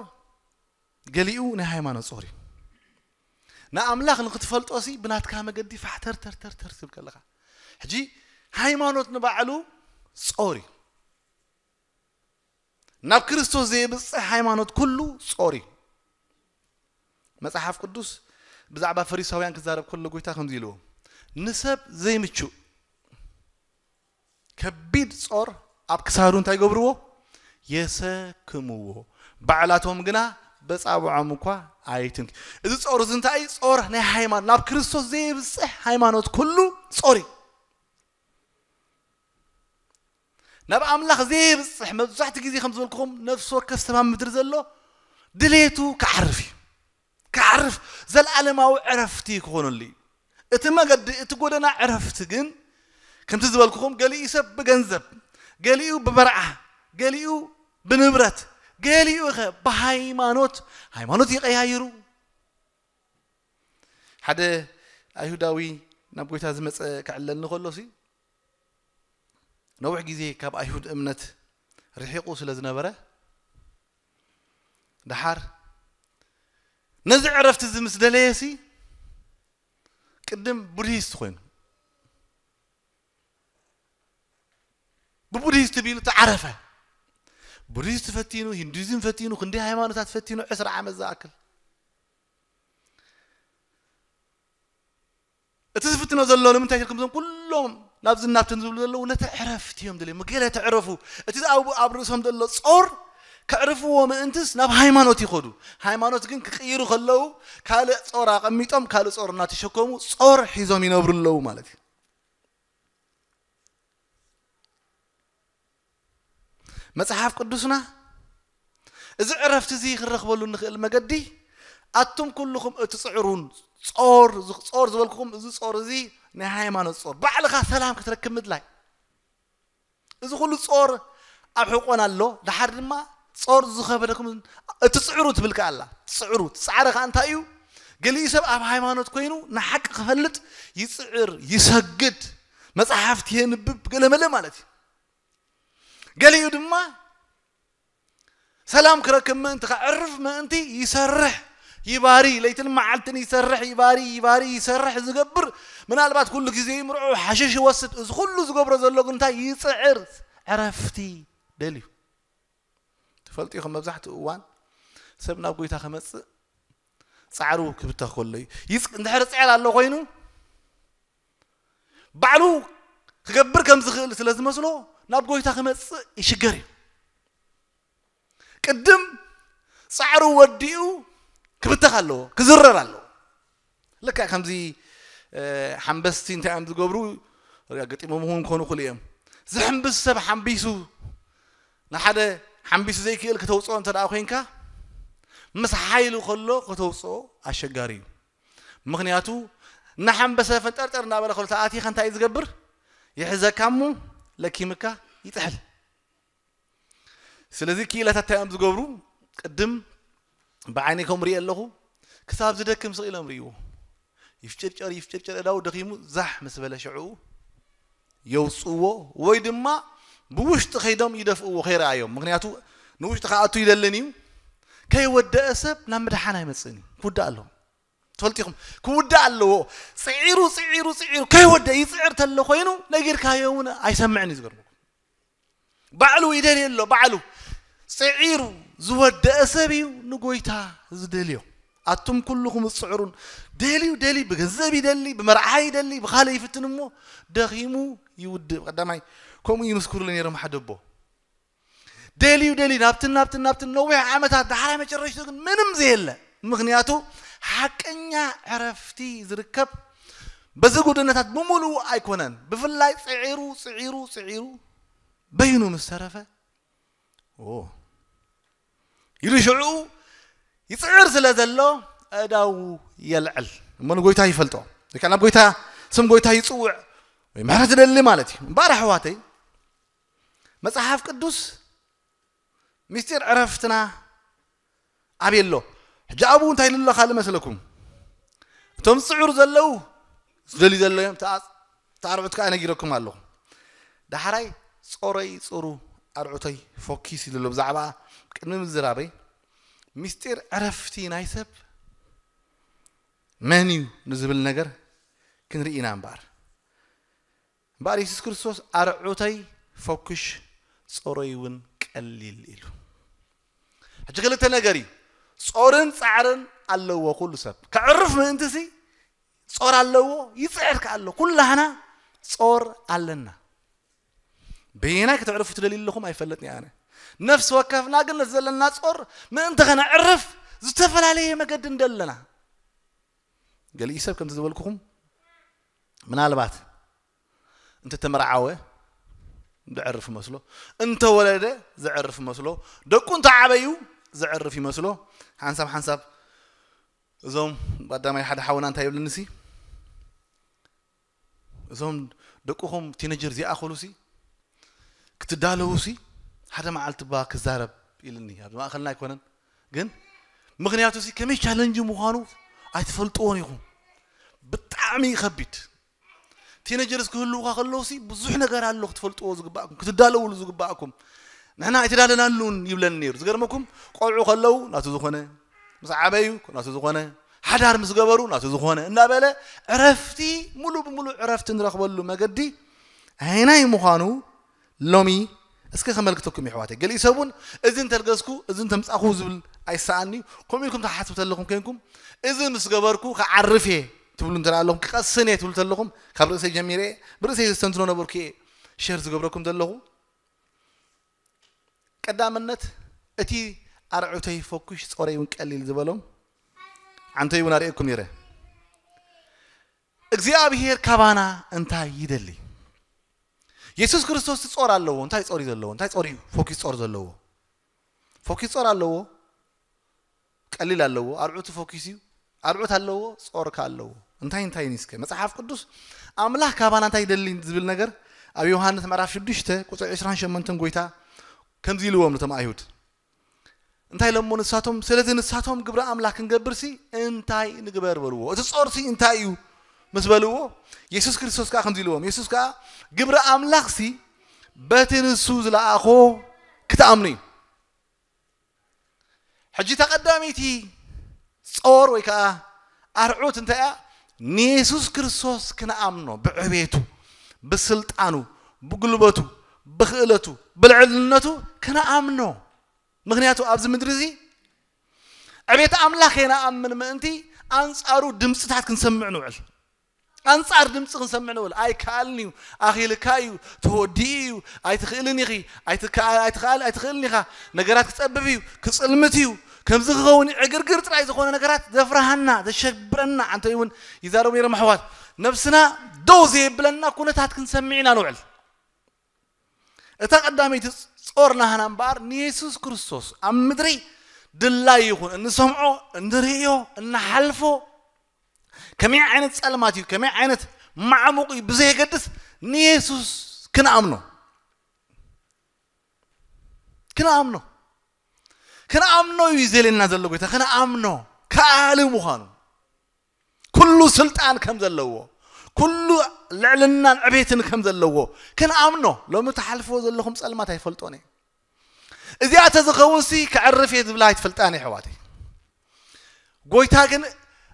ገሊኡ ናይ ሃይማኖት ጾር እዩ። ንኣምላኽ ንኽትፈልጦሲ ብናትካ መገዲ ፋሕተር ተር ተር ተር ትብል ከለኻ፣ ሕጂ ሃይማኖት ንባዕሉ ጾር እዩ። ናብ ክርስቶስ ዘይብጽሕ ሃይማኖት ኩሉ ጾር እዩ። መጽሓፍ ቅዱስ ብዛዕባ ፈሪሳውያን ክዛረብ ከሎ ጎይታ ከምዚ ኢልዎ፣ ንሰብ ዘይምቹእ ከቢድ ጾር ኣብ ክሳዱ እንታይ ገብርዎ? የሰክምዎ። ባዕላቶም ግና በጻብዖም እኳ ኣይትንኪ። እዚ ጾር እዚ እንታይ እዩ? ጾር ናይ ሃይማኖት፣ ናብ ክርስቶስ ዘይብጽሕ ሃይማኖት ኩሉ ጾር እዩ። ናብ ኣምላኽ ዘይብጽሕ፣ መብዛሕትኡ ግዜ ከም ዝበልኩኹም፣ ነፍሲ ወከፍ ሰብ ኣብ ምድሪ ዘሎ ድሌቱ ክዓርፍ እዩ። ክዓርፍ፣ ዘለኣለማዊ ዕረፍቲ ክኾነሉ እዩ። እቲ መገዲ፣ እቲ ጎደና ዕረፍቲ ግን፣ ከምቲ ዝበልኩኹም፣ ገሊኡ ሰብ ብገንዘብ፣ ገሊኡ ብመርዓ፣ ገሊኡ ብንብረት፣ ገሊኡ ኸ ብሃይማኖት፣ ሃይማኖት ይቐያይሩ። ሓደ ኣይሁዳዊ ናብ ጎይታ ዝመጸ ክዕለኒ ከሎሲ፣ ነዊሕ ግዜ ካብ ኣይሁድ እምነት ርሒቑ ስለ ዝነበረ፣ ደሓር ነዚ ዕረፍቲ እዚ ምስ ደለየሲ፣ ቅድም ቡድሂስት ኮይኑ፣ ብቡድሂስት ቢሉ ተዓረፈ። ቡድሂስት ፈቲኑ፣ ሂንዱይዝም ፈቲኑ፣ ክንደይ ሃይማኖታት ፈቲኑ፣ ዕስራ ዓመት ዝኣክል። እቲ ዝፍትኖ ዘሎ ንምንታይ ኢልኩም፣ እዞም ኩሎም ናብዚ ናብትን ዝብሉ ዘለዉ ነቲ ዕረፍቲ እዮም ደልዮም። ገለ ተዕረፉ። እቲ ኣብ፣ ኣብ ርእሶም ዘሎ ጾር ከዕርፍዎ ምእንትስ ናብ ሃይማኖት ይኸዱ። ሃይማኖት ግን ክቕይሩ ከለዉ ካልእ ጾር ኣቐሚጦም፣ ካልእ ጾር እናተሸከሙ ጾር ሒዞም ይነብሩ ኣለዉ ማለት እዩ። መጽሓፍ ቅዱስና እዚ ዕረፍቲ እዚ ክንረኽበሉ እንኽእል መገዲ፣ ኣቱም ኩልኹም እትጽዕሩን ጾር፣ ጾር ዝበልኩኹም፣ እዚ ጾር እዚ ናይ ሃይማኖት ጾር፣ ባዕልኻ ሰላም ክትረክብ ምድላይ። እዚ ኩሉ ጾር ኣብ ሕቆና ኣሎ። ደሓር ድማ ጾር ዝኸበደኩም እትጽዕሩ ትብል ከኣ ኣላ። ትጽዕሩ፣ ትጻዕረ ከኣ እንታይ እዩ? ገሊኡ ሰብ ኣብ ሃይማኖት ኮይኑ ንሓቂ ክፈልጥ ይጽዕር፣ ይሰግድ፣ መጽሓፍቲ የንብብ፣ ገለመለ ማለት እዩ። ገሊኡ ድማ ሰላም ክረክብ ምእንቲ፣ ከዕርፍ ምእንቲ ይሰርሕ፣ ይባሪ፣ ለይትን መዓልትን ይሰርሕ፣ ይባሪ፣ ይባሪ፣ ይሰርሕ ዝገብር፣ ምናልባት ኩሉ ግዜ ይምርዖ፣ ሓሽሽ ይወስድ፣ እዚ ኩሉ ዝገብሮ ዘሎ ግን እንታይ? ይጽዕር፣ ዕረፍቲ ደልዩ። ትፈልጡ ኢኹም፣ መብዛሕትኡ እዋን ሰብ ናብ ጎይታ ክመጽእ ጻዕሩ ክብተኽ ከሎ እዩ። ይጽ-፣ እንድሕር ጽዕር ኣሎ ኮይኑ፣ ባዕሉ ክገብር ከም ዝኽእል ስለ ዝመስሎ፣ ናብ ጎይታ ክመጽእ ይሽገር እዩ። ቅድም ጻዕሩ ወዲኡ ክብተኽ ኣለዎ፣ ክዝረር ኣለዎ። ልክዕ ከምዚ ሓንበስቲ እንታይ እዮም ዝገብሩ? ገጢሞም እውን ክኾኑ ክእሉ እዮም። ዝሕንብስ ሰብ ሓንቢሱ ንሓደ ሓንቢሱ ዘይክእል ከተውፅኦ እንተ ደኣ ኮይንካ፣ ምስ ሓይሉ ከሎ ከተውፅኦ ኣሸጋሪ እዩ። ምኽንያቱ እናሓንበሰ ፈንጠርጠር እናበለ ከሎ ተኣቲኻ እንታይ እዩ ዝገብር? ይሕዘካ እሞ ለኪምካ ይጥሕል። ስለዚ ክኢላታት እንታይ እዮም ዝገብሩ? ቅድም ብዓይነይ ከም ሪኦ ኣለኹ፣ ክሳብ ዝደክም ስቕ ኢሎም ርእይዎ። ይፍጭርጨር ይፍጭርጨር፣ እዳው ደኺሙ ዛሕ ምስ በለ ሽዕኡ የውፅዎ፣ ወይ ድማ ብውሽጢ ከይዶም ይደፍእዎ ከይረኣዮም። ምክንያቱ ንውሽጢ ክኣቱ ይደልን እዩ። ከይወደአ ሰብ ናብ ምድሓን ኣይመፅእን እዩ። ክውዳእ ኣለዎ። ትፈልጢኹም፣ ክውዳእ ኣለዎ። ፅዒሩ ፅዒሩ ፅዒሩ ከይወደ ይፅዕር ተሎ ኮይኑ ነጊርካዮ እውን ኣይሰምዕን እዩ። ዝገርመኩም፣ ባዕሉ ይደልዮ ኣሎ። ባዕሉ ፅዒሩ ዝወደአ ሰብ እዩ ንጎይታ ዝደልዮ። ኣቱም ኩልኹም ዝፅዕሩን፣ ደልዩ ደልዩ፣ ብገንዘብ ይደሊ፣ ብመርዓ ይደሊ፣ ብካልእ ይፍትን እሞ ደኺሙ ይውድእ። ቀዳማይ ከምኡ ይምስክሩሉ ነይሮም ሓደ ኣቦ። ደልዩ ደልዩ ናብትን ናብትን ናብትን ነዊሕ ዓመታት፣ ዳሕራይ መጨረሽቱ ግን ምንም ዘየለ። ምክንያቱ ሓቀኛ ዕረፍቲ ዝርከብ በዚ ጎደናታት ብምሉኡ ኣይኮነን። ብፍላይ ፅዒሩ ፅዒሩ ፅዒሩ በይኑ ምስ ተረፈ፣ ኦ ኢሉ ሽዑ ይፅዕር ስለ ዘሎ፣ ኣእዳዉ የልዕል እሞ ንጎይታ ይፈልጦ፣ ወይ ከዓ ናብ ጎይታ፣ ስም ጎይታ ይፅውዕ፣ ወይ ምሕረት ይደሊ ማለት እዩ። እምበኣር ኣሕዋተይ፣ መፅሓፍ ቅዱስ ምስጢር ዕረፍትና ኣበይ ኣሎ? ሕጂ ኣብኡ እንታይ ኢሉ ኣሎ ካልእ መስለኩም? እቶም ዝፅዕሩ ዘለዉ ዝደልዩ ዘለዉ እዮም። ተኣ-፣ ተኣርዑት ከዓ ነጊረኩም ኣለኹ። ዳሕራይ ጾረይ ጽሩ ኣርዑተይ ፎኪስ ኢሉ ኣሎ። ብዛዕባ ቅድሚ ምዝራበይ ምስጢር ዕረፍቲ ናይ ሰብ መን እዩ ንዝብል ነገር ክንርኢ ኢና እምበኣር። እምበኣር የሱስ ክርስቶስ ኣርዑተይ ፎኩሽ ጾረይ እውን ቀሊል ኢሉ። ሕጂ ክልተ ነገር እዩ። ጾርን ጻዕርን ኣለዎ ኩሉ ሰብ። ከዕርፍ ምእንትሲ ጾር ኣለዎ፣ ይጽዕር ከኣ ኣሎ። ኩላህና ጾር ኣለና። በየናይ ከተዕርፉ ትደልዩ ኣለኹም ኣይፈለጥን እየ ኣነ። ነፍሲ ወከፍና ግን ነቲ ዘለና ጾር ምእንቲ ከነዕርፍ ዝተፈላለየ መገዲ እንደለና። ገሊኡ ሰብ ከምቲ ዝበልኩኹም ምናልባት እንተተመርዓወ ዘዕርፍ መስሎ፣ እንተወለደ ዘዕርፍ መስሎ፣ ደቁ እንተዓበዩ ዘዕርፍ ይመስሎ። ሓንሳብ ሓንሳብ እዞም ቀዳማይ ሓደ ሓውና እንታይ ይብልንሲ፣ እዞም ደቅኹም ቲነጀር ዚኣኸሉሲ ክትዳለዉሲ ሓደ መዓልቲ ባ ክዛረብ ኢልኒ። ኣብ ማእኸልና ኣይኮነን ግን ምኽንያቱሲ ከመይ ቻለንጅ ምዃኑ ኣይትፈልጥዎን ኢኹም። ብጣዕሚ ከቢድ። ቲነጀርስ ክህልውኻ ከለውሲ ብዙሕ ነገር ኣሎ ክትፈልጥዎ ዝግባእኩም፣ ክትዳለውሉ ዝግባእኩም። ንሕና ኣይተዳለናሉን ይብለኒ ነይሩ። ዝገርመኩም፣ ቆልዑ ከለዉ ናቱ ዝኾነ፣ ምስ ዓበዩ ናቱ ዝኾነ፣ ሓዳር ምስ ገበሩ ናቱ ዝኾነ እናበለ ዕረፍቲ፣ ሙሉ ብሙሉ ዕረፍቲ ንረኽበሉ መገዲ ኣይናይ ምዃኑ ሎሚ እስከ ከመልክተኩም የሕዋተይ። ገሊኡ ሰብ እውን እዚ እንተልገስኩ፣ እዚ እንተምጻኹ ዝብል ኣይሰኣን እዩ። ከምኡ ኢልኩም ትሓስቡ ተለኹም ኮይንኩም፣ እዚ ምስ ገበርኩ ክዓርፍ እየ ትብሉ እንተ ኣለኹም፣ ክቐስን እየ ትብሉ ተለኹም፣ ካብ ርእሰይ ጀሚረ እየ፣ ብርእሰይ ዘስተንትኖ ነበርኩ እየ ሸር ዝገብረኩም ዘለኹ። ቀዳምነት እቲ ኣርዑተይ ፈኩሽ ጾረይ እውን ቀሊል ዝበሎም ዓንተይ እውን ኣርእየኩም ነይረ። እግዚኣብሄር ካባና እንታይ ይደሊ? የሱስ ክርስቶስ ጾር ኣለዎ። እንታይ ጾር እዩ ዘለዎ? እንታይ ጾር እዩ? ፎኪስ ጾር ዘለዎ። ፎኪስ ጾር ኣለዎ። ቀሊል ኣለዎ። ኣርዑቱ ፎኪስ እዩ። ኣርዑት ኣለዎ። ጾር ከ ኣለዎ። እንታይ እንታይ ንስከ? መጽሓፍ ቅዱስ ኣምላኽ ካባና እንታይ ይደሊ ዝብል ነገር ኣብ ዮሃንስ ምዕራፍ ሽዱሽተ ቁጽሪ ዕስራን ሸሞንተን ጎይታ ከምዚ ኢልዎም ነቶም ኣይሁድ። እንታይ ኢሎሞ ንሳቶም? ስለዚ ንሳቶም ግብሪ ኣምላኽ ክንገብርሲ እንታይ ንግበር በልዎ። እቲ ጾርሲ እንታይ እዩ ምስ በልዎ፣ የሱስ ክርስቶስ ከኣ ከምዚ ኢልዎም። የሱስ ከኣ ግብሪ ኣምላኽሲ በቲ ንሱ ዝለኣኾ ክትኣምኑ እዩ። ሕጂ እታ ቀዳመይቲ ጾር ወይ ከኣ ኣርዑት እንታይ እያ? ንየሱስ ክርስቶስ ክንኣምኖ፣ ብዕቤቱ፣ ብስልጣኑ፣ ብጉልበቱ፣ ብኽእለቱ፣ ብልዕልነቱ ክንኣምኖ። ምኽንያቱ ኣብዚ ምድሪ እዚ ዕቤት ኣምላኽ ከይንኣምን ምእንቲ ኣንጻሩ ድምፅታት ክንሰምዕ ንውዕል። ኣንጻር ድምፂ ክንሰምዕ ንውዕል። ኣይከኣልን እዩ፣ ኣኺልካ እዩ፣ ተወዲኡ እዩ፣ ኣይትኽእልን ኢኺ፣ ኣይትከኣ-፣ ኣይትኸኣል-፣ ኣይትኽእልን ኢኻ፣ ነገራት ክጸብብ እዩ፣ ክጽልምት እዩ፣ ከምዚ ክኸውን ዕግርግር ጥራይ ዝኾነ ነገራት ዘፍርሃና፣ ዘሸብረና፣ ኣንተ እውን ይዛረቡ ነይሮም ኣሕዋት። ነብስና ደው ዘየብለና ኩነታት ክንሰምዕ ኢና ንውዕል። እታ ቀዳመይቲ ጾር ናህና እምበኣር ንየሱስ ክርስቶስ ኣብ ምድሪ ድላይ ይኹን እንሰምዖ፣ እንርእዮ፣ እንሓልፎ፣ ከመይ ዓይነት ጸልማት እዩ፣ ከመይ ዓይነት ማዕሙቕ እዩ ብዘየገድስ ንየሱስ ክንኣምኖ፣ ክንኣምኖ፣ ክንኣምኖ እዩ ዘልየና ዘሎ ጎይታ፣ ክንኣምኖ ከኣሊ ምዃኑ፣ ኩሉ ስልጣን ከም ዘለዎ፣ ኩሉ ልዕልናን ዕቤትን ከም ዘለዎ ክንኣምኖ። ሎሚ ትሓልፍዎ ዘለኹም ጸልማት ኣይፈልጦን እየ። እዚኣ ተዝኸውን ሲ ከዕርፍ እየ ዝብላ ኣይትፈልጣን እየ ኣሕዋተይ። ጎይታ ግን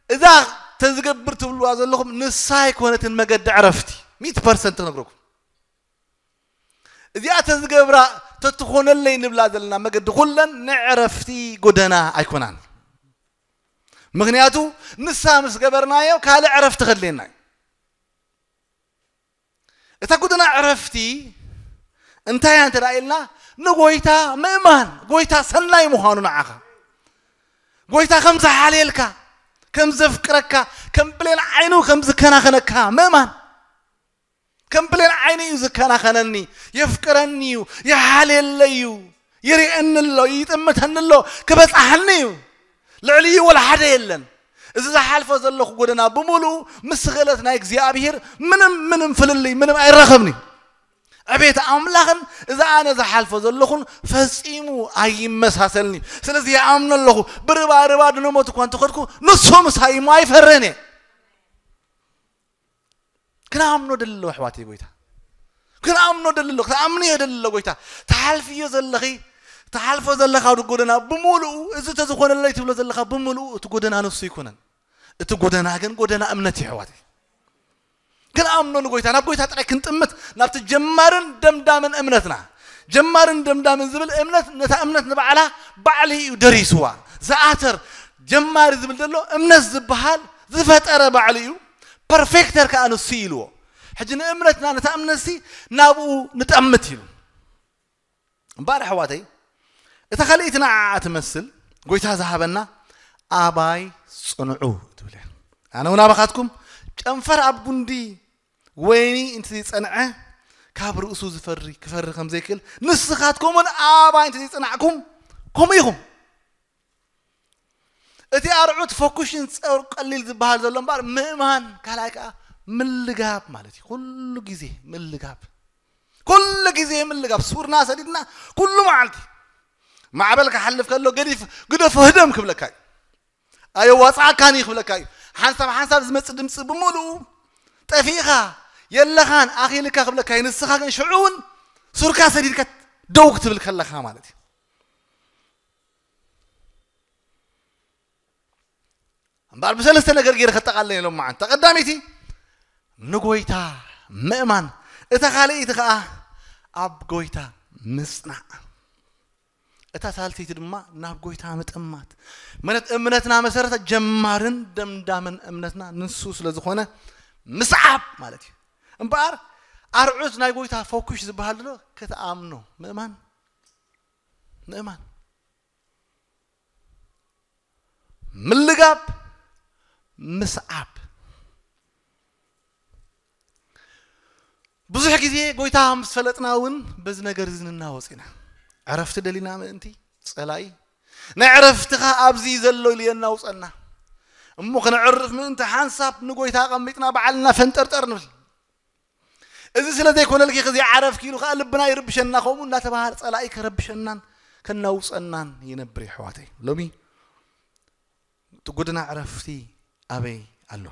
እዛ ተዝገብር ትብልዋ ዘለኹም ንሳ ኣይኮነትን መገዲ ዕረፍቲ። ሚእቲ ፐርሰንት ክነግረኩም። እዚኣ ተዝገብራ ተትኾነለይ ንብላ ዘለና መገዲ ኩለን ንዕረፍቲ ጎደና ኣይኮናን። ምኽንያቱ ንሳ ምስ ገበርናዮ ካልእ ዕረፍቲ ከድልየና እዩ። እታ ጎደና ዕረፍቲ እንታይ እያ እንተ ደኣ ኢልና፣ ንጎይታ ምእማን፣ ጎይታ ሰናይ ምዃኑ ንዓኻ፣ ጎይታ ከም ዝሓልየልካ፣ ከም ዘፍቅረካ፣ ከም ብሌን ዓይኑ ከም ዝከናኸነካ ምእማን። ከም ብሌን ዓይኑ እዩ ዝከናኸነኒ፣ የፍቅረኒ እዩ፣ ይሓልየለይ እዩ፣ ይርእየኒ ኣሎ፣ ይጥምተኒ ኣሎ፣ ክበጽሓኒ እዩ። ልዕሊኡ ወላ ሓደ የለን። እዚ ዝሓልፎ ዘለኹ ጎደና ብምሉኡ ምስ ስኽእለት ናይ እግዚኣብሔር ምንም፣ ምንም ፍልልይ፣ ምንም ኣይራኸብን እዩ። ዕቤት ኣምላኽን እዚ ኣነ ዝሓልፎ ዘለኹን ፈጺሙ ኣይመሳሰልን እዩ። ስለዚ ይኣምኖ ኣለኹ። ብርባ ርባ ድነሞት እኳ እንተኸድኩ፣ ንሱ ምሳይ እሞ ኣይፈርህን እየ። ክንኣምኖ ደሊ ኣለዎ ኣሕዋተይ ጎይታ። ክንኣምኖ ደሊ ኣለዎ። ክትኣምንዮ ደሊ ኣለዎ ጎይታ። ትሓልፍዮ ዘለኺ፣ ትሓልፎ ዘለኻ ጎደና ብምሉኡ፣ እዚ ተዝኾነለይ ትብሎ ዘለኻ ብምሉኡ፣ እቲ ጎደና ንሱ ኣይኮነን። እቲ ጎደና ግን ጎደና እምነት እዩ ኣሕዋተይ። ክንኣምኖ ንጎይታ፣ ናብ ጎይታ ጥራይ ክንጥምት፣ ናብቲ ጀማርን ደምዳምን እምነትና። ጀማርን ደምዳምን ዝብል እምነት፣ ነታ እምነት ንባዕላ ባዕሉ እዩ ደሪስዋ። ዝኣተር ጀማሪ ዝብል ዘሎ እምነት ዝበሃል ዝፈጠረ ባዕሉ እዩ። ፐርፌክተር ከኣ ንሱ እዩ ኢልዎ። ሕጂ ንእምነትና፣ ነታ እምነትሲ ናብኡ ንጠምት ኢሉ። እምበኣር ኣሕዋተይ፣ እታ ካልኣይቲ ንዓኣ ትመስል፣ ጎይታ ዝሃበና፣ ኣባይ ጽንዑ ትብል እያ። ኣነ እውን ኣባኻትኩም፣ ጨንፈር ኣብ ጉንዲ ወይኒ እንተ ዘይጸንዐ፣ ካብ ርእሱ ዝፈሪ፣ ክፈሪ ከም ዘይክእል፣ ንስኻትኩምን ኣባይ እንተ ዘይጸናዕኩም፣ ከምኡ ኢኹም። እቲ ኣርዑት ፈኩሽን ጸር ቀሊል ዝበሃል ዘሎ እምበኣር፣ ምእማን፣ ካልኣይ ከኣ ምልጋብ ማለት እዩ። ኩሉ ግዜ ምልጋብ። ኩሉ ግዜ ምልጋብ። ሱርና ሰዲድና፣ ኩሉ መዓልቲ። ማዕበል ክሓልፍ ከሎ፣ ገዲፍ፣ ግደፎ፣ ህደም ክብለካ እዩ። ኣየዋጽኣካን እዩ ክብለካ እዩ። ሓንሳብ ሓንሳብ ዝመጽእ ድምጺ ብምሉኡ፣ ጠፊእኻ፣ የለኻን፣ ኣኺልካ ክብለካ እዩ። ንስኻ ግን ሽዑ እውን ሱርካ ሰዲድካ ደው ክትብል ከለኻ ማለት እዩ። እምበኣር ብሰለስተ ነገር ገይረ ከጠቓልል ኢሎም መዓንታ። ቀዳመይቲ ንጎይታ ምእማን፣ እታ ካልኣይቲ ከኣ ኣብ ጎይታ ምጽናዕ፣ እታ ሳልሰይቲ ድማ ናብ ጎይታ ምጥማት። ማለት እምነትና መሰረታ ጀማርን ደምዳምን እምነትና ንሱ ስለ ዝኾነ ምስዓብ ማለት እዩ። እምበኣር ኣርዑት ናይ ጎይታ ፈኩሽ ዝበሃል ዘሎ ክትኣምኖ ምእማን፣ ምእማን፣ ምልጋብ፣ ምስዓብ። ብዙሕ ግዜ ጎይታ ምስ ፈለጥና እውን በዚ ነገር እዚ ንናወጽ ኢና። ዕረፍቲ ደሊና ምእንቲ ጸላኢ ናይ ዕረፍትኻ ኣብዚ ዘሎ ኢሉ የናውጸና። እሞ ከነዕርፍ ምእንቲ ሓንሳብ ንጎይታ ኣቐሚጥና ባዕልና ፈንጠርጠር ንብል። እዚ ስለ ዘይኮነልኪ ከዚ ዓረፍኪ ኢሉ ከኣ ልብና ይርብሸና፣ ከምኡ እናተባሃለ ጸላኢ ከረብሸናን ከናውጸናን ይነብር እዩ ኣሕዋተይ። ሎሚ እቲ ጎደና ዕረፍቲ ኣበይ ኣሎ?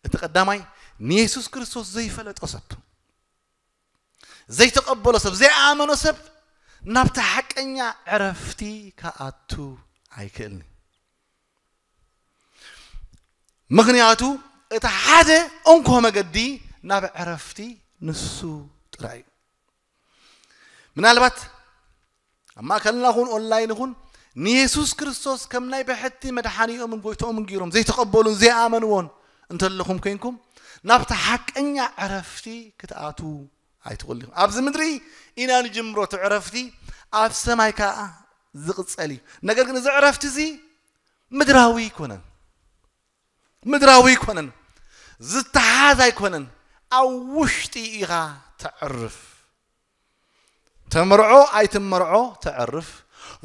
እቲ ቀዳማይ ንየሱስ ክርስቶስ ዘይፈለጦ ሰብ፣ ዘይተቐበሎ ሰብ፣ ዘይኣመኖ ሰብ ናብቲ ሓቀኛ ዕረፍቲ ክኣቱ ኣይክእልን እዩ። ምኽንያቱ እቲ ሓደ እንኮ መገዲ ናብ ዕረፍቲ ንሱ ጥራይ እዩ። ምናልባት ኣብ ማእከልና ኹን ኦንላይን ኹን ንየሱስ ክርስቶስ ከም ናይ ብሕቲ መድሓኒኦምን ጎይትኦምን ገይሮም ዘይተቐበሉን ዘይኣመንዎን እንተለኹም ኮይንኩም ናብቲ ሓቀኛ ዕረፍቲ ክትኣትዉ ኣይትኽእሉን ኢኹም። ኣብዚ ምድሪ ኢና ንጅምሮ እቲ ዕረፍቲ፣ ኣብ ሰማይ ከኣ ዝቕጸል እዩ። ነገር ግን እዚ ዕረፍቲ እዚ ምድራዊ ኣይኮነን፣ ምድራዊ ኣይኮነን፣ ዝተሓዝ ኣይኮነን። ኣብ ውሽጢ ኢኻ ተዕርፍ። ተመርዖ ኣይትመርዖ ተዕርፍ፣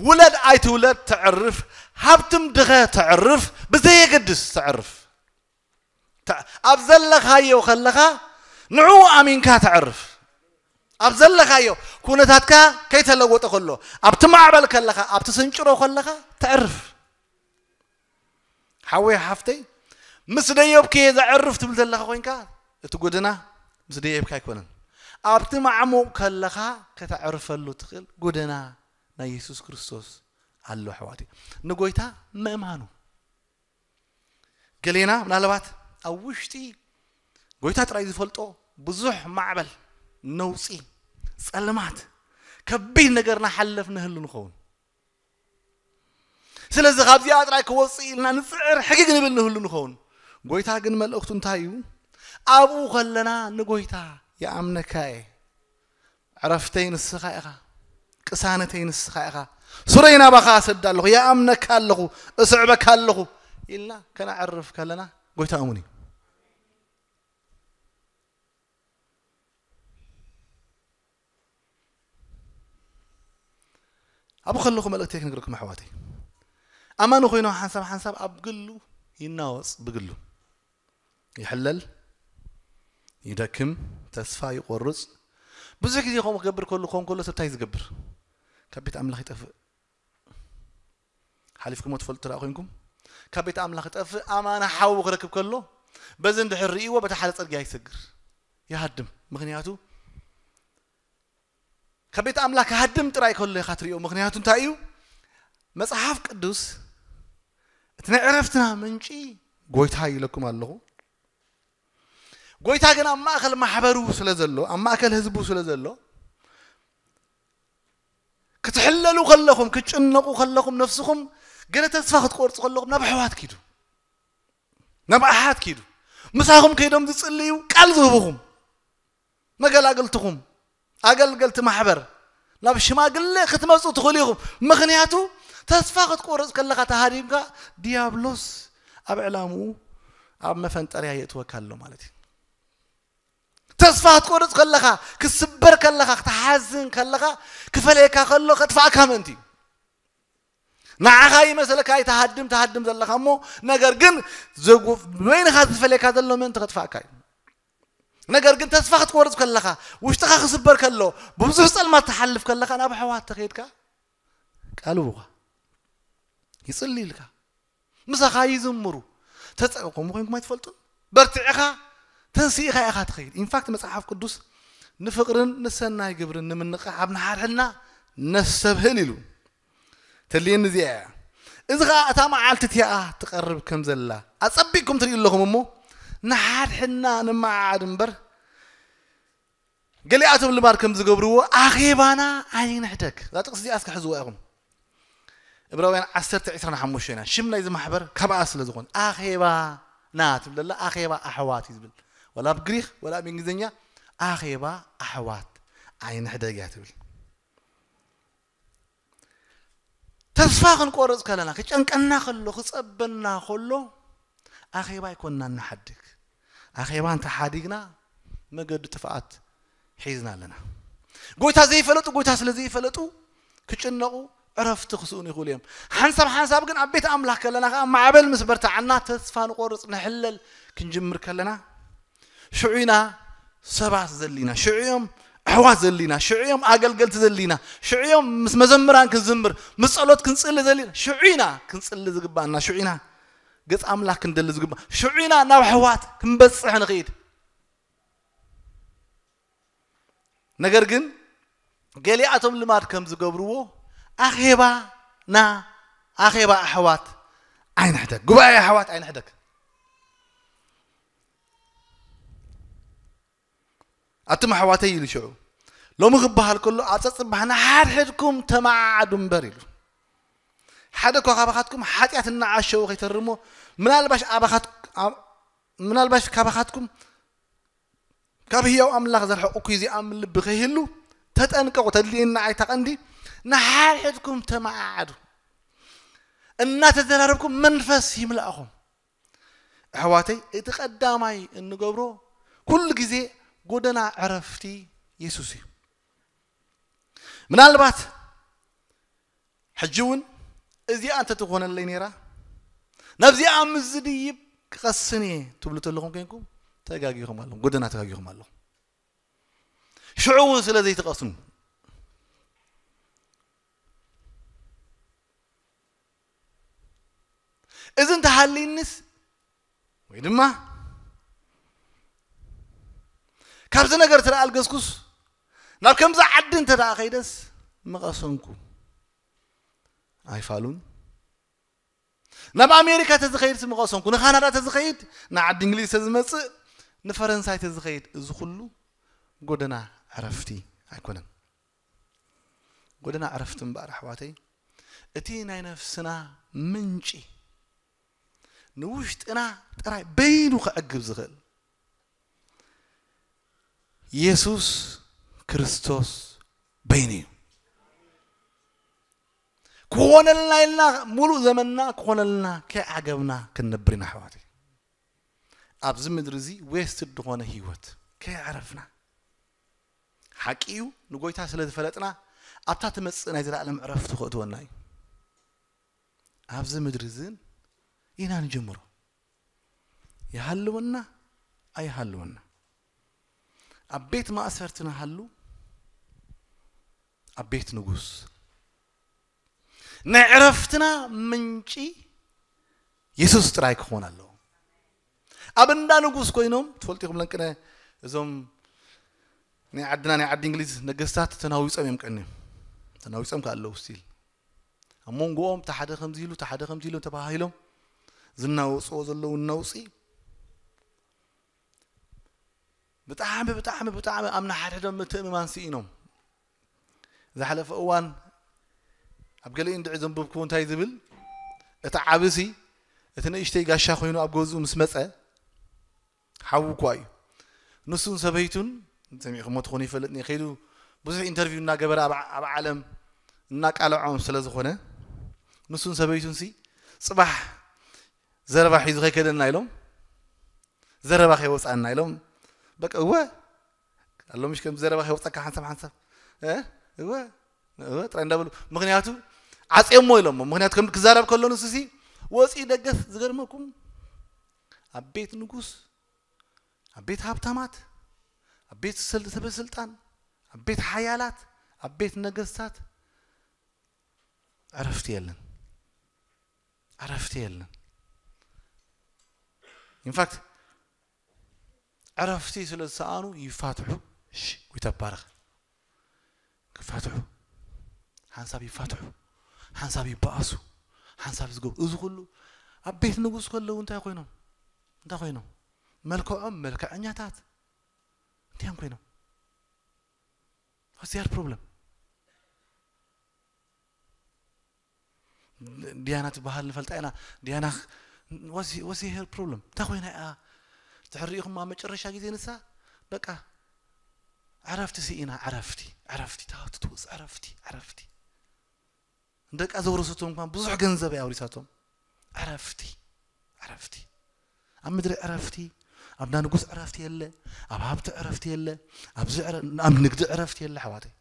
ውለድ ኣይትውለድ ተዕርፍ፣ ሃብትም ድኸ ተዕርፍ፣ ብዘየገድስ ተዕርፍ። ተ- ኣብ ዘለኻዮ ከለኻ ንዕኡ ኣሚንካ ተዕርፍ። ኣብ ዘለኻዮ ኩነታትካ ከይተለወጠ ከሎ፣ ኣብቲ ማዕበል ከለኻ፣ ኣብቲ ስንጭሮ ከለኻ ተዕርፍ። ሓወይ ሓፍተይ፣ ምስ ደየብኩ እየ ዘዕርፍ ትብል ዘለኻ ኮይንካ፣ እቲ ጎደና ምስ ደየብካ ኣይኮነን። ኣብቲ ማዕሙቕ ከለኻ ከተዕርፈሉ ትኽእል ጎደና ናይ የሱስ ክርስቶስ ኣሎ ኣሕዋተይ። ንጎይታ ምእማኑ። ገሌና ምናልባት ኣብ ውሽጢ ጎይታ ጥራይ ዝፈልጦ ብዙሕ ማዕበል፣ ነውጺ፣ ጸልማት፣ ከቢድ ነገር እናሓለፍና ንህሉ ንኸውን። ስለዚ ካብዚኣ ጥራይ ክወጽእ ኢልና ንጽዕር፣ ሕጊግ ንብል ንህሉ ንኸውን። ጎይታ ግን መልእኽቱ እንታይ እዩ? ኣብኡ ከለና ንጎይታ ይኣምነካ እየ፣ ዕረፍተይ ንስኻ ኢኻ፣ ቅሳነተይ ንስኻ ኢኻ፣ ሱረይ ናባኻ እሰድ ኣለኹ፣ ይኣምነካ ኣለኹ፣ እስዕበካ ኣለኹ ኢልና ከነዕርፍ ከለና ጎይታ እሙን እዩ። ኣብኡ ከለኹ መልእክተይ ክነግረኩም ኣሕዋተይ። ኣማኒ ኮይኑ ሓንሳብ ሓንሳብ ኣብ ግሉ ይናወጽ፣ ብግሉ ይሕለል፣ ይደክም፣ ተስፋ ይቆርጽ። ብዙሕ ግዜ ከምኡ ክገብር ከሉ፣ ክኸውን ከሎ ሰብ እንታይ ዝገብር? ካብ ቤት ኣምላኽ ይጠፍእ። ሓሊፍኩሞ ትፈልጡ ደኣ ኮይንኩም፣ ካብ ቤት ኣምላኽ ይጠፍእ፣ ኣማና ሓዉ ክረክብ ከሎ፣ በዚ እንድሕር ርእይዎ፣ በታ ሓደ ጽርግያ ይሰግር፣ ይሃድም። ምኽንያቱ ካብ ቤት ኣምላኽ ክሃድም ጥራይ ከሎ ኢኻ ትርእዮ። ምኽንያቱ እንታይ እዩ? መጽሓፍ ቅዱስ እቲ ናይ ዕረፍትና ምንጪ ጎይታ ኢለኩም ኣለኹ። ጎይታ ግን ኣብ ማእከል ማሕበሩ ስለ ዘሎ፣ ኣብ ማእከል ህዝቡ ስለ ዘሎ፣ ክትሕለሉ ከለኹም፣ ክትጭነቑ ከለኹም፣ ነፍስኹም ገለ ተስፋ ክትቆርጹ ከለኹም ናብ ኣሕዋት ኪዱ፣ ናብ ኣሓት ኪዱ። ምሳኹም ከይዶም ዝጽልዩ፣ ቃል ዝህቡኹም፣ መገላግልትኹም፣ ኣገልገልቲ ማሕበር፣ ናብ ሽማግለ ክትመጹ ትኽእሉ ኢኹም። ምኽንያቱ ተስፋ ክትቆርጽ ከለኻ ተሃዲምካ፣ ዲያብሎስ ኣብ ዕላምኡ፣ ኣብ መፈንጠርያ የእትወካ ኣሎ ማለት እዩ። ተስፋ ክትቆርጽ ከለኻ፣ ክትስበር ከለኻ፣ ክትሓዝን ከለኻ፣ ክፈለየካ ከሎ ከጥፍኣካ ምእንቲ እዩ። ንዓኻ ይመሰለካ ኣይትሃድም፣ ትሃድም ዘለኻ እሞ፣ ነገር ግን ዘጉ-፣ በይንኻ ዝፈለየካ ዘሎ ምእንቲ ከጥፍኣካ እዩ። ነገር ግን ተስፋ ክትቆርጽ ከለኻ፣ ውሽጥኻ ክስበር ከሎ፣ ብብዙሕ ጸልማት ትሓልፍ ከለኻ፣ ናብ ኣሕዋት ተኸይድካ ቃልቡኻ ይጽልይልካ፣ ምሳኻ ይዝምሩ። ተጸ-፣ ከምኡ ኮይንኩም ኣይትፈልጡን? በርቲዕኻ፣ ተንሲእኻ ኢኻ ትኸይድ። ኢንፋክት መጽሓፍ ቅዱስ ንፍቕርን ንሰናይ ግብርን ንምንቕሓብ ንሓድሕድና ነስተብህል ኢሉ። ተድልየኒ እዚኣ እያ። እዚ ኸኣ እታ መዓልቲ እቲኣ ትቐርብ ከም ዘላ ኣጸቢቕኩም ትርእዩ ኣለኹም እሞ፣ ንሓድሕድና ንመዓዓድ እምበር፣ ገሊኣቶም ልማድ ከም ዝገብርዎ ኣኼባና ኣይንሕደግ። እዛ ጥቕሲ እዚኣ እስከ ሕዝዋ ኢኹም። ዕብራውያን ዓሰርተ ዕስራን ሓሙሽተን ኢና። ሽም ናይዚ ማሕበር ካብኣ ስለ ዝኾነ ኣኼባና ትብል ዘላ፣ ኣኼባ ኣሕዋት እዩ ዝብል። ወላ ኣብ ግሪኽ፣ ወላ ኣብ እንግሊዝኛ ኣኼባ ኣሕዋት ኣይንሕደግ እያ ትብል። ተስፋ ክንቆርጽ ከለና፣ ክጨንቀና ከሎ፣ ክጸበና ከሎ፣ ኣኼባ ኣይኮንና ንሓድግ። ኣኼባ እንተሓዲግና፣ መገዲ ጥፍኣት ሒዝና ኣለና። ጎይታ ዘይፈለጡ፣ ጎይታ ስለ ዘይፈለጡ፣ ክጭነቑ፣ ዕረፍቲ ክስእኑ ይኽእሉ እዮም። ሓንሳብ ሓንሳብ ግን ኣብ ቤት ኣምላኽ ከለና ኸኣ፣ ማዕበል ምስ በርትዓና፣ ተስፋ ንቆርጽ፣ ንሕለል ክንጅምር ከለና፣ ሽዑ ኢና ሰባት ዘድልዩና፣ ሽዑ እዮም ኣሕዋት ዘድልዩና፣ ሽዑ እዮም ኣገልገልቲ ዘድልዩና፣ ሽዑ እዮም ምስ መዘምራን ክንዝምር፣ ምስ ጸሎት ክንጽሊ ዘድልዩና፣ ሽዑ ኢና ክንጽሊ ዝግባኣና፣ ሽዑ ኢና ገጽ ኣምላኽ ክንደሊ ዝግባእ፣ ሽዑ ኢና ናብ ኣሕዋት ክንበጽሕ ንኽኢድ። ነገር ግን ገሊኣቶም ልማድ ከም ዝገብርዎ ኣኼባና፣ ኣኼባ ኣሕዋት ኣይንሕደግ፣ ጉባኤ ኣሕዋት ኣይንሕደግ። ኣቱም ኣሕዋተይ ኢሉ ሽዑ፣ ሎሚ ክበሃል ከሎ ኣብ ጸጽባሕ ንሓድሕድኩም ተመዓዓዱ እምበር ኢሉ። ሓደ እኳ ካባኻትኩም ሓጢኣት እናዓሸወ ከይተርሞ፣ ምናልባሽ ኣባኻት-፣ ኣብ-፣ ምናልባሽ ካባኻትኩም ካብ ህያው ኣምላኽ ዘርሕቑ እኩይ ዚኣምን ልቢ ከይህሉ ተጠንቀቑ። ተድልየኒ ንዓይ እታ ቀንዲ ንሓድሕድኩም ተመዓዓዱ፣ እናተዘራረብኩም መንፈስ ይምላእኹም። ኣሕዋተይ፣ እቲ ቀዳማይ እንገብሮ ኩሉ ግዜ ጎደና ዕረፍቲ የሱስ እዩ። ምናልባት ሕጂ እውን እዚኣ እንተትኾነለይ ነይራ፣ ናብዚኣ ምስ ዝድይብ ክቐስን እየ ትብሉ ተለኹም ኮይንኩም ተጋጊኹም ኣለኹም፣ ጎደና ተጋጊኹም ኣለኹም። ሽዑ እውን ስለ ዘይትቐስኑ፣ እዚ እንተሃልይንስ ወይ ድማ ካብዚ ነገር ተደኣ ኣልገስኩስ ናብ ከምዚ ዓዲ እንተ ደኣ ከይደስ ምቐሰንኩ ኣይፋሉን። ናብ ኣሜሪካ ተዝኸይድ ምቐሰንኩ፣ ንካናዳ ተዝኸይድ፣ ንዓዲ እንግሊዝ ተዝመጽእ፣ ንፈረንሳይ ተዝኸይድ፣ እዚ ኩሉ ጎደና ዕረፍቲ ኣይኮነን። ጎደና ዕረፍቲ እምበኣር ኣሕዋተይ፣ እቲ ናይ ነፍስና ምንጪ፣ ንውሽጥና ጥራይ በይኑ ክዕግብ ዝኽእል የሱስ ክርስቶስ በይኑ እዩ። ክኾነልና ኢልና ሙሉእ ዘመንና ክኾነልና ከይዓገብና ክንነብር ኢና ኣሕዋተይ። ኣብዚ ምድሪ እዚ ዌስትድ ዝኾነ ህይወት ከይዕረፍና፣ ሓቂ እዩ፣ ንጎይታ ስለ ዝፈለጥና ኣብታ ትመጽእ ናይ ዘላለም ዕረፍቲ ከእትወና እዩ። ኣብዚ ምድሪ እዝን ኢና ንጀምሮ። ይሃልወና ኣይሃልወና፣ ኣብ ቤት ማእሰርቲ ንሃሉ፣ ኣብ ቤት ንጉስ፣ ናይ ዕረፍትና ምንጪ የሱስ ጥራይ ክኾን ኣለዎ። ኣብ እንዳ ንጉስ ኮይኖም ትፈልጡ ኢኹም፣ ለንቅነ እዞም ናይ ዓድና ናይ ዓዲ እንግሊዝ ነገስታት ተናዊጾም እዮም ቀንዮም። ተናዊጾም ከ ኣለዉ ስቲል። ኣብ መንጎኦም እቲ ሓደ ከምዚ ኢሉ፣ እቲ ሓደ ከምዚ ኢሉ ተባሂሎም ዝናወጽዎ ዘለዉ ነውጺ ብጣዕሚ፣ ብጣዕሚ፣ ብጣዕሚ ኣብ ንሓድሕዶም ምትእምማን ስኢኖም። ዝሓለፈ እዋን ኣብ ገሊኡ እንድዒ ዘንብብክዎ እንታይ ዝብል፣ እቲ ዓብሲ እቲ ንእሽተይ ጋሻ ኮይኑ ኣብ ገዝኡ ምስ መጸ፣ ሓዉ እኳ እዩ። ንሱን ሰበይቱን፣ ሰሚዕኹሞ ትኾኑ ይፈልጥ፣ ከይዱ ብዙሕ ኢንተርቪው እናገበረ ኣብ፣ ኣብ ዓለም እናቃልዖም ስለ ዝኾነ፣ ንሱን ሰበይቱን ሲ ጽባሕ ዘረባ ሒዙ ከይከደና ኢሎም፣ ዘረባ ከይወጻና ኢሎም፣ በቃ እወ ኣሎ፣ ምሽ ከም ዘረባ ከይወጻካ ሓንሳብ ሓንሳብ፣ እ? እወ፣ እወ ጥራይ እንዳበሉ፣ ምኽንያቱ ዓጽዮሞ ኢሎሞ። ምኽንያቱ ከም ክዛረብ ከሎ ንሱ ሲ ወጺኡ ደገፍ ዝገርመኩም፣ ኣብ ቤት ንጉስ፣ ኣብ ቤት ሃብታማት፣ ኣብ ቤት ስል-፣ ሰበ ስልጣን፣ ኣብ ቤት ሓያላት፣ ኣብ ቤት ነገስታት ዕረፍቲ የለን። ዕረፍቲ የለን። ኢንፋክት ዕረፍቲ ስለ ዝሰኣኑ ይፋትሑ። እሺ፣ ወይ ተባረኽ። ክፋትሑ፣ ሓንሳብ ይፋትሑ፣ ሓንሳብ ይበኣሱ፣ ሓንሳብ ዝገብሩ። እዚ ኩሉ ኣብ ቤት ንጉስ ከለዉ እንታይ ኮይኖም? እንታይ ኮይኖም? መልክዖም መልክዐኛታት እንታይ እዮም ኮይኖም? What's their problem? ዲያና ትበሃል ንፈልጣ ኢና። ዲያና፣ what's, what's her problem? እንታይ ኮይና እያ? ድሕሪ ሪኢኹማ መጨረሻ ግዜ ንሳ በቃ ዕረፍቲ ስኢና፣ ዕረፍቲ፣ ዕረፍቲ፣ ታቱ ትወፅ፣ ዕረፍቲ፣ ዕረፍቲ። ንደቃ ዘውረሰቶም እንኳን ብዙሕ ገንዘብ እያ ኣውሪሳቶም። ዕረፍቲ፣ ዕረፍቲ። ኣብ ምድሪ ዕረፍቲ፣ ኣብ እንዳ ንጉስ ዕረፍቲ የለ፣ ኣብ ሃብቲ ዕረፍቲ የለ፣ ኣብዚ ዕረ-፣ ኣብ ንግዲ ዕረፍቲ የለ ኣሕዋተይ።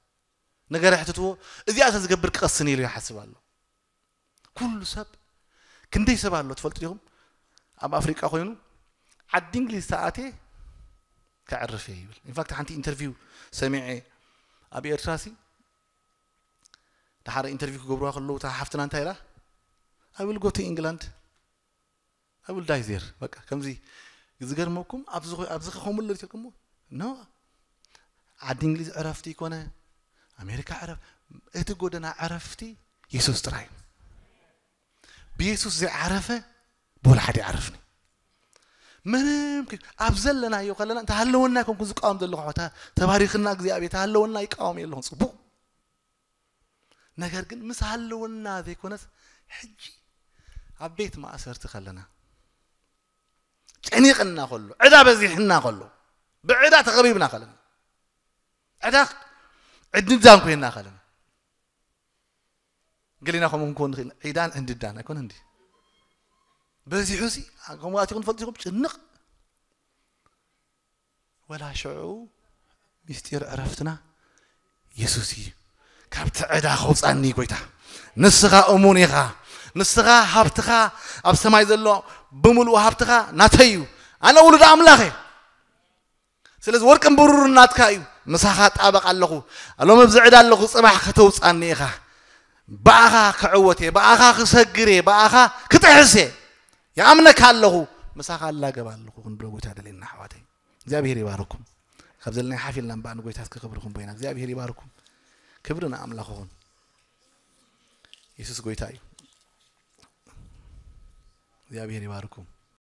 ነገር ኣሕትትዎ፣ እዚኣ ተዝገብር ክቐስን ኢሉ ይሓስብ ኣሎ። ኩሉ ሰብ፣ ክንደይ ሰብ ኣሎ ትፈልጡ ዲኹም? ኣብ ኣፍሪቃ ኮይኑ ዓዲ እንግሊዝ ተኣትየ ከዕርፍ እየ ይብል። ኢንፋክት ሓንቲ ኢንተርቪው ሰሚዐ ኣብ ኤርትራ ሲ፣ ደሓር ኢንተርቪው ክገብሩዋ ከለዉ እታ ሓፍትና እንታይ ኢላ? I will go to England, I will die there። በቃ ከምዚ ዝገርመኩም ኣብዚ ኮ-፣ ኣብዚ ከኸምሉ ትልኩሞ? ኖ፣ ዓዲ እንግሊዝ ዕረፍቲ ይኮነ፣ ኣሜሪካ ዕረፍ፣ እቲ ጎደና ዕረፍቲ የሱስ ጥራይ እዩ። ብየሱስ ዘይዓረፈ ብወላ ሓደ ይዓርፍኒ። ምንም ከ-፣ ኣብ ዘለናዮ ከለና እንተሃለወና ይኮንኩ ዝቃወም ዘለኹ ኣሕዋት፣ ተባሪኽና እግዚኣብሔር፣ ተሃለወና ይቃወም የለኹን፣ ጽቡቕ። ነገር ግን ምስ ሃለወና ዘይኮነስ ሕጂ ኣብ ቤት ማእሰርቲ ከለና፣ ጨኒቕና ከሎ፣ ዕዳ በዚሕና ከሎ፣ ብዕዳ ተኸቢብና ከለና፣ ዕዳ ዕድንዛን ኮይና ከለና፣ ገሊና ከምኡ ክንከውን ንኽእል። ዒዳን ዕንድዳን ኣይኮነን እንዲ በዚሑ ሲ ከምኡ ኣቲኹም ትፈልጡ ኢኹም ጭንቕ። ወላ ሽዑ ምስጢር ዕረፍትና የሱስ እዩ። ካብቲ ዕዳ ከውፃኒ ጎይታ። ንስኻ እሙን ኢኻ። ንስኻ ሃብትኻ ኣብ ሰማይ ዘሎ ብምሉኡ ሃብትኻ ናተይ እዩ። ኣነ ውሉድ ኣምላኽ እየ። ስለዚ ወርቅን ብሩርን ናትካ እዩ። ምሳኻ ጣበቕ ኣለኹ። ሎም ኣብዚ ዕዳ ኣለኹ፣ ጽባሕ ከተውፃኒ ኢኻ። ብኣኻ ክዕወት እየ፣ ብኣኻ ክሰግር እየ፣ ብኣኻ ክጥሕስ እየ። ይኣምነካ ኣለኹ፣ ምሳኻ እላገብ ኣለኹ ክንብሎ ጎይታ ደልየና ኣሕዋተይ። እግዚኣብሔር ይባርኩም። ካብ ዘለና ሓፍ ኢልና እምበኣር ንጎይታ እስከ ክብሪ ክንቦ ኢና። እግዚኣብሔር ይባርኩም። ክብሪ ንኣምላኽ ይኹን። የሱስ ጎይታ እዩ። እግዚኣብሔር ይባርኩም።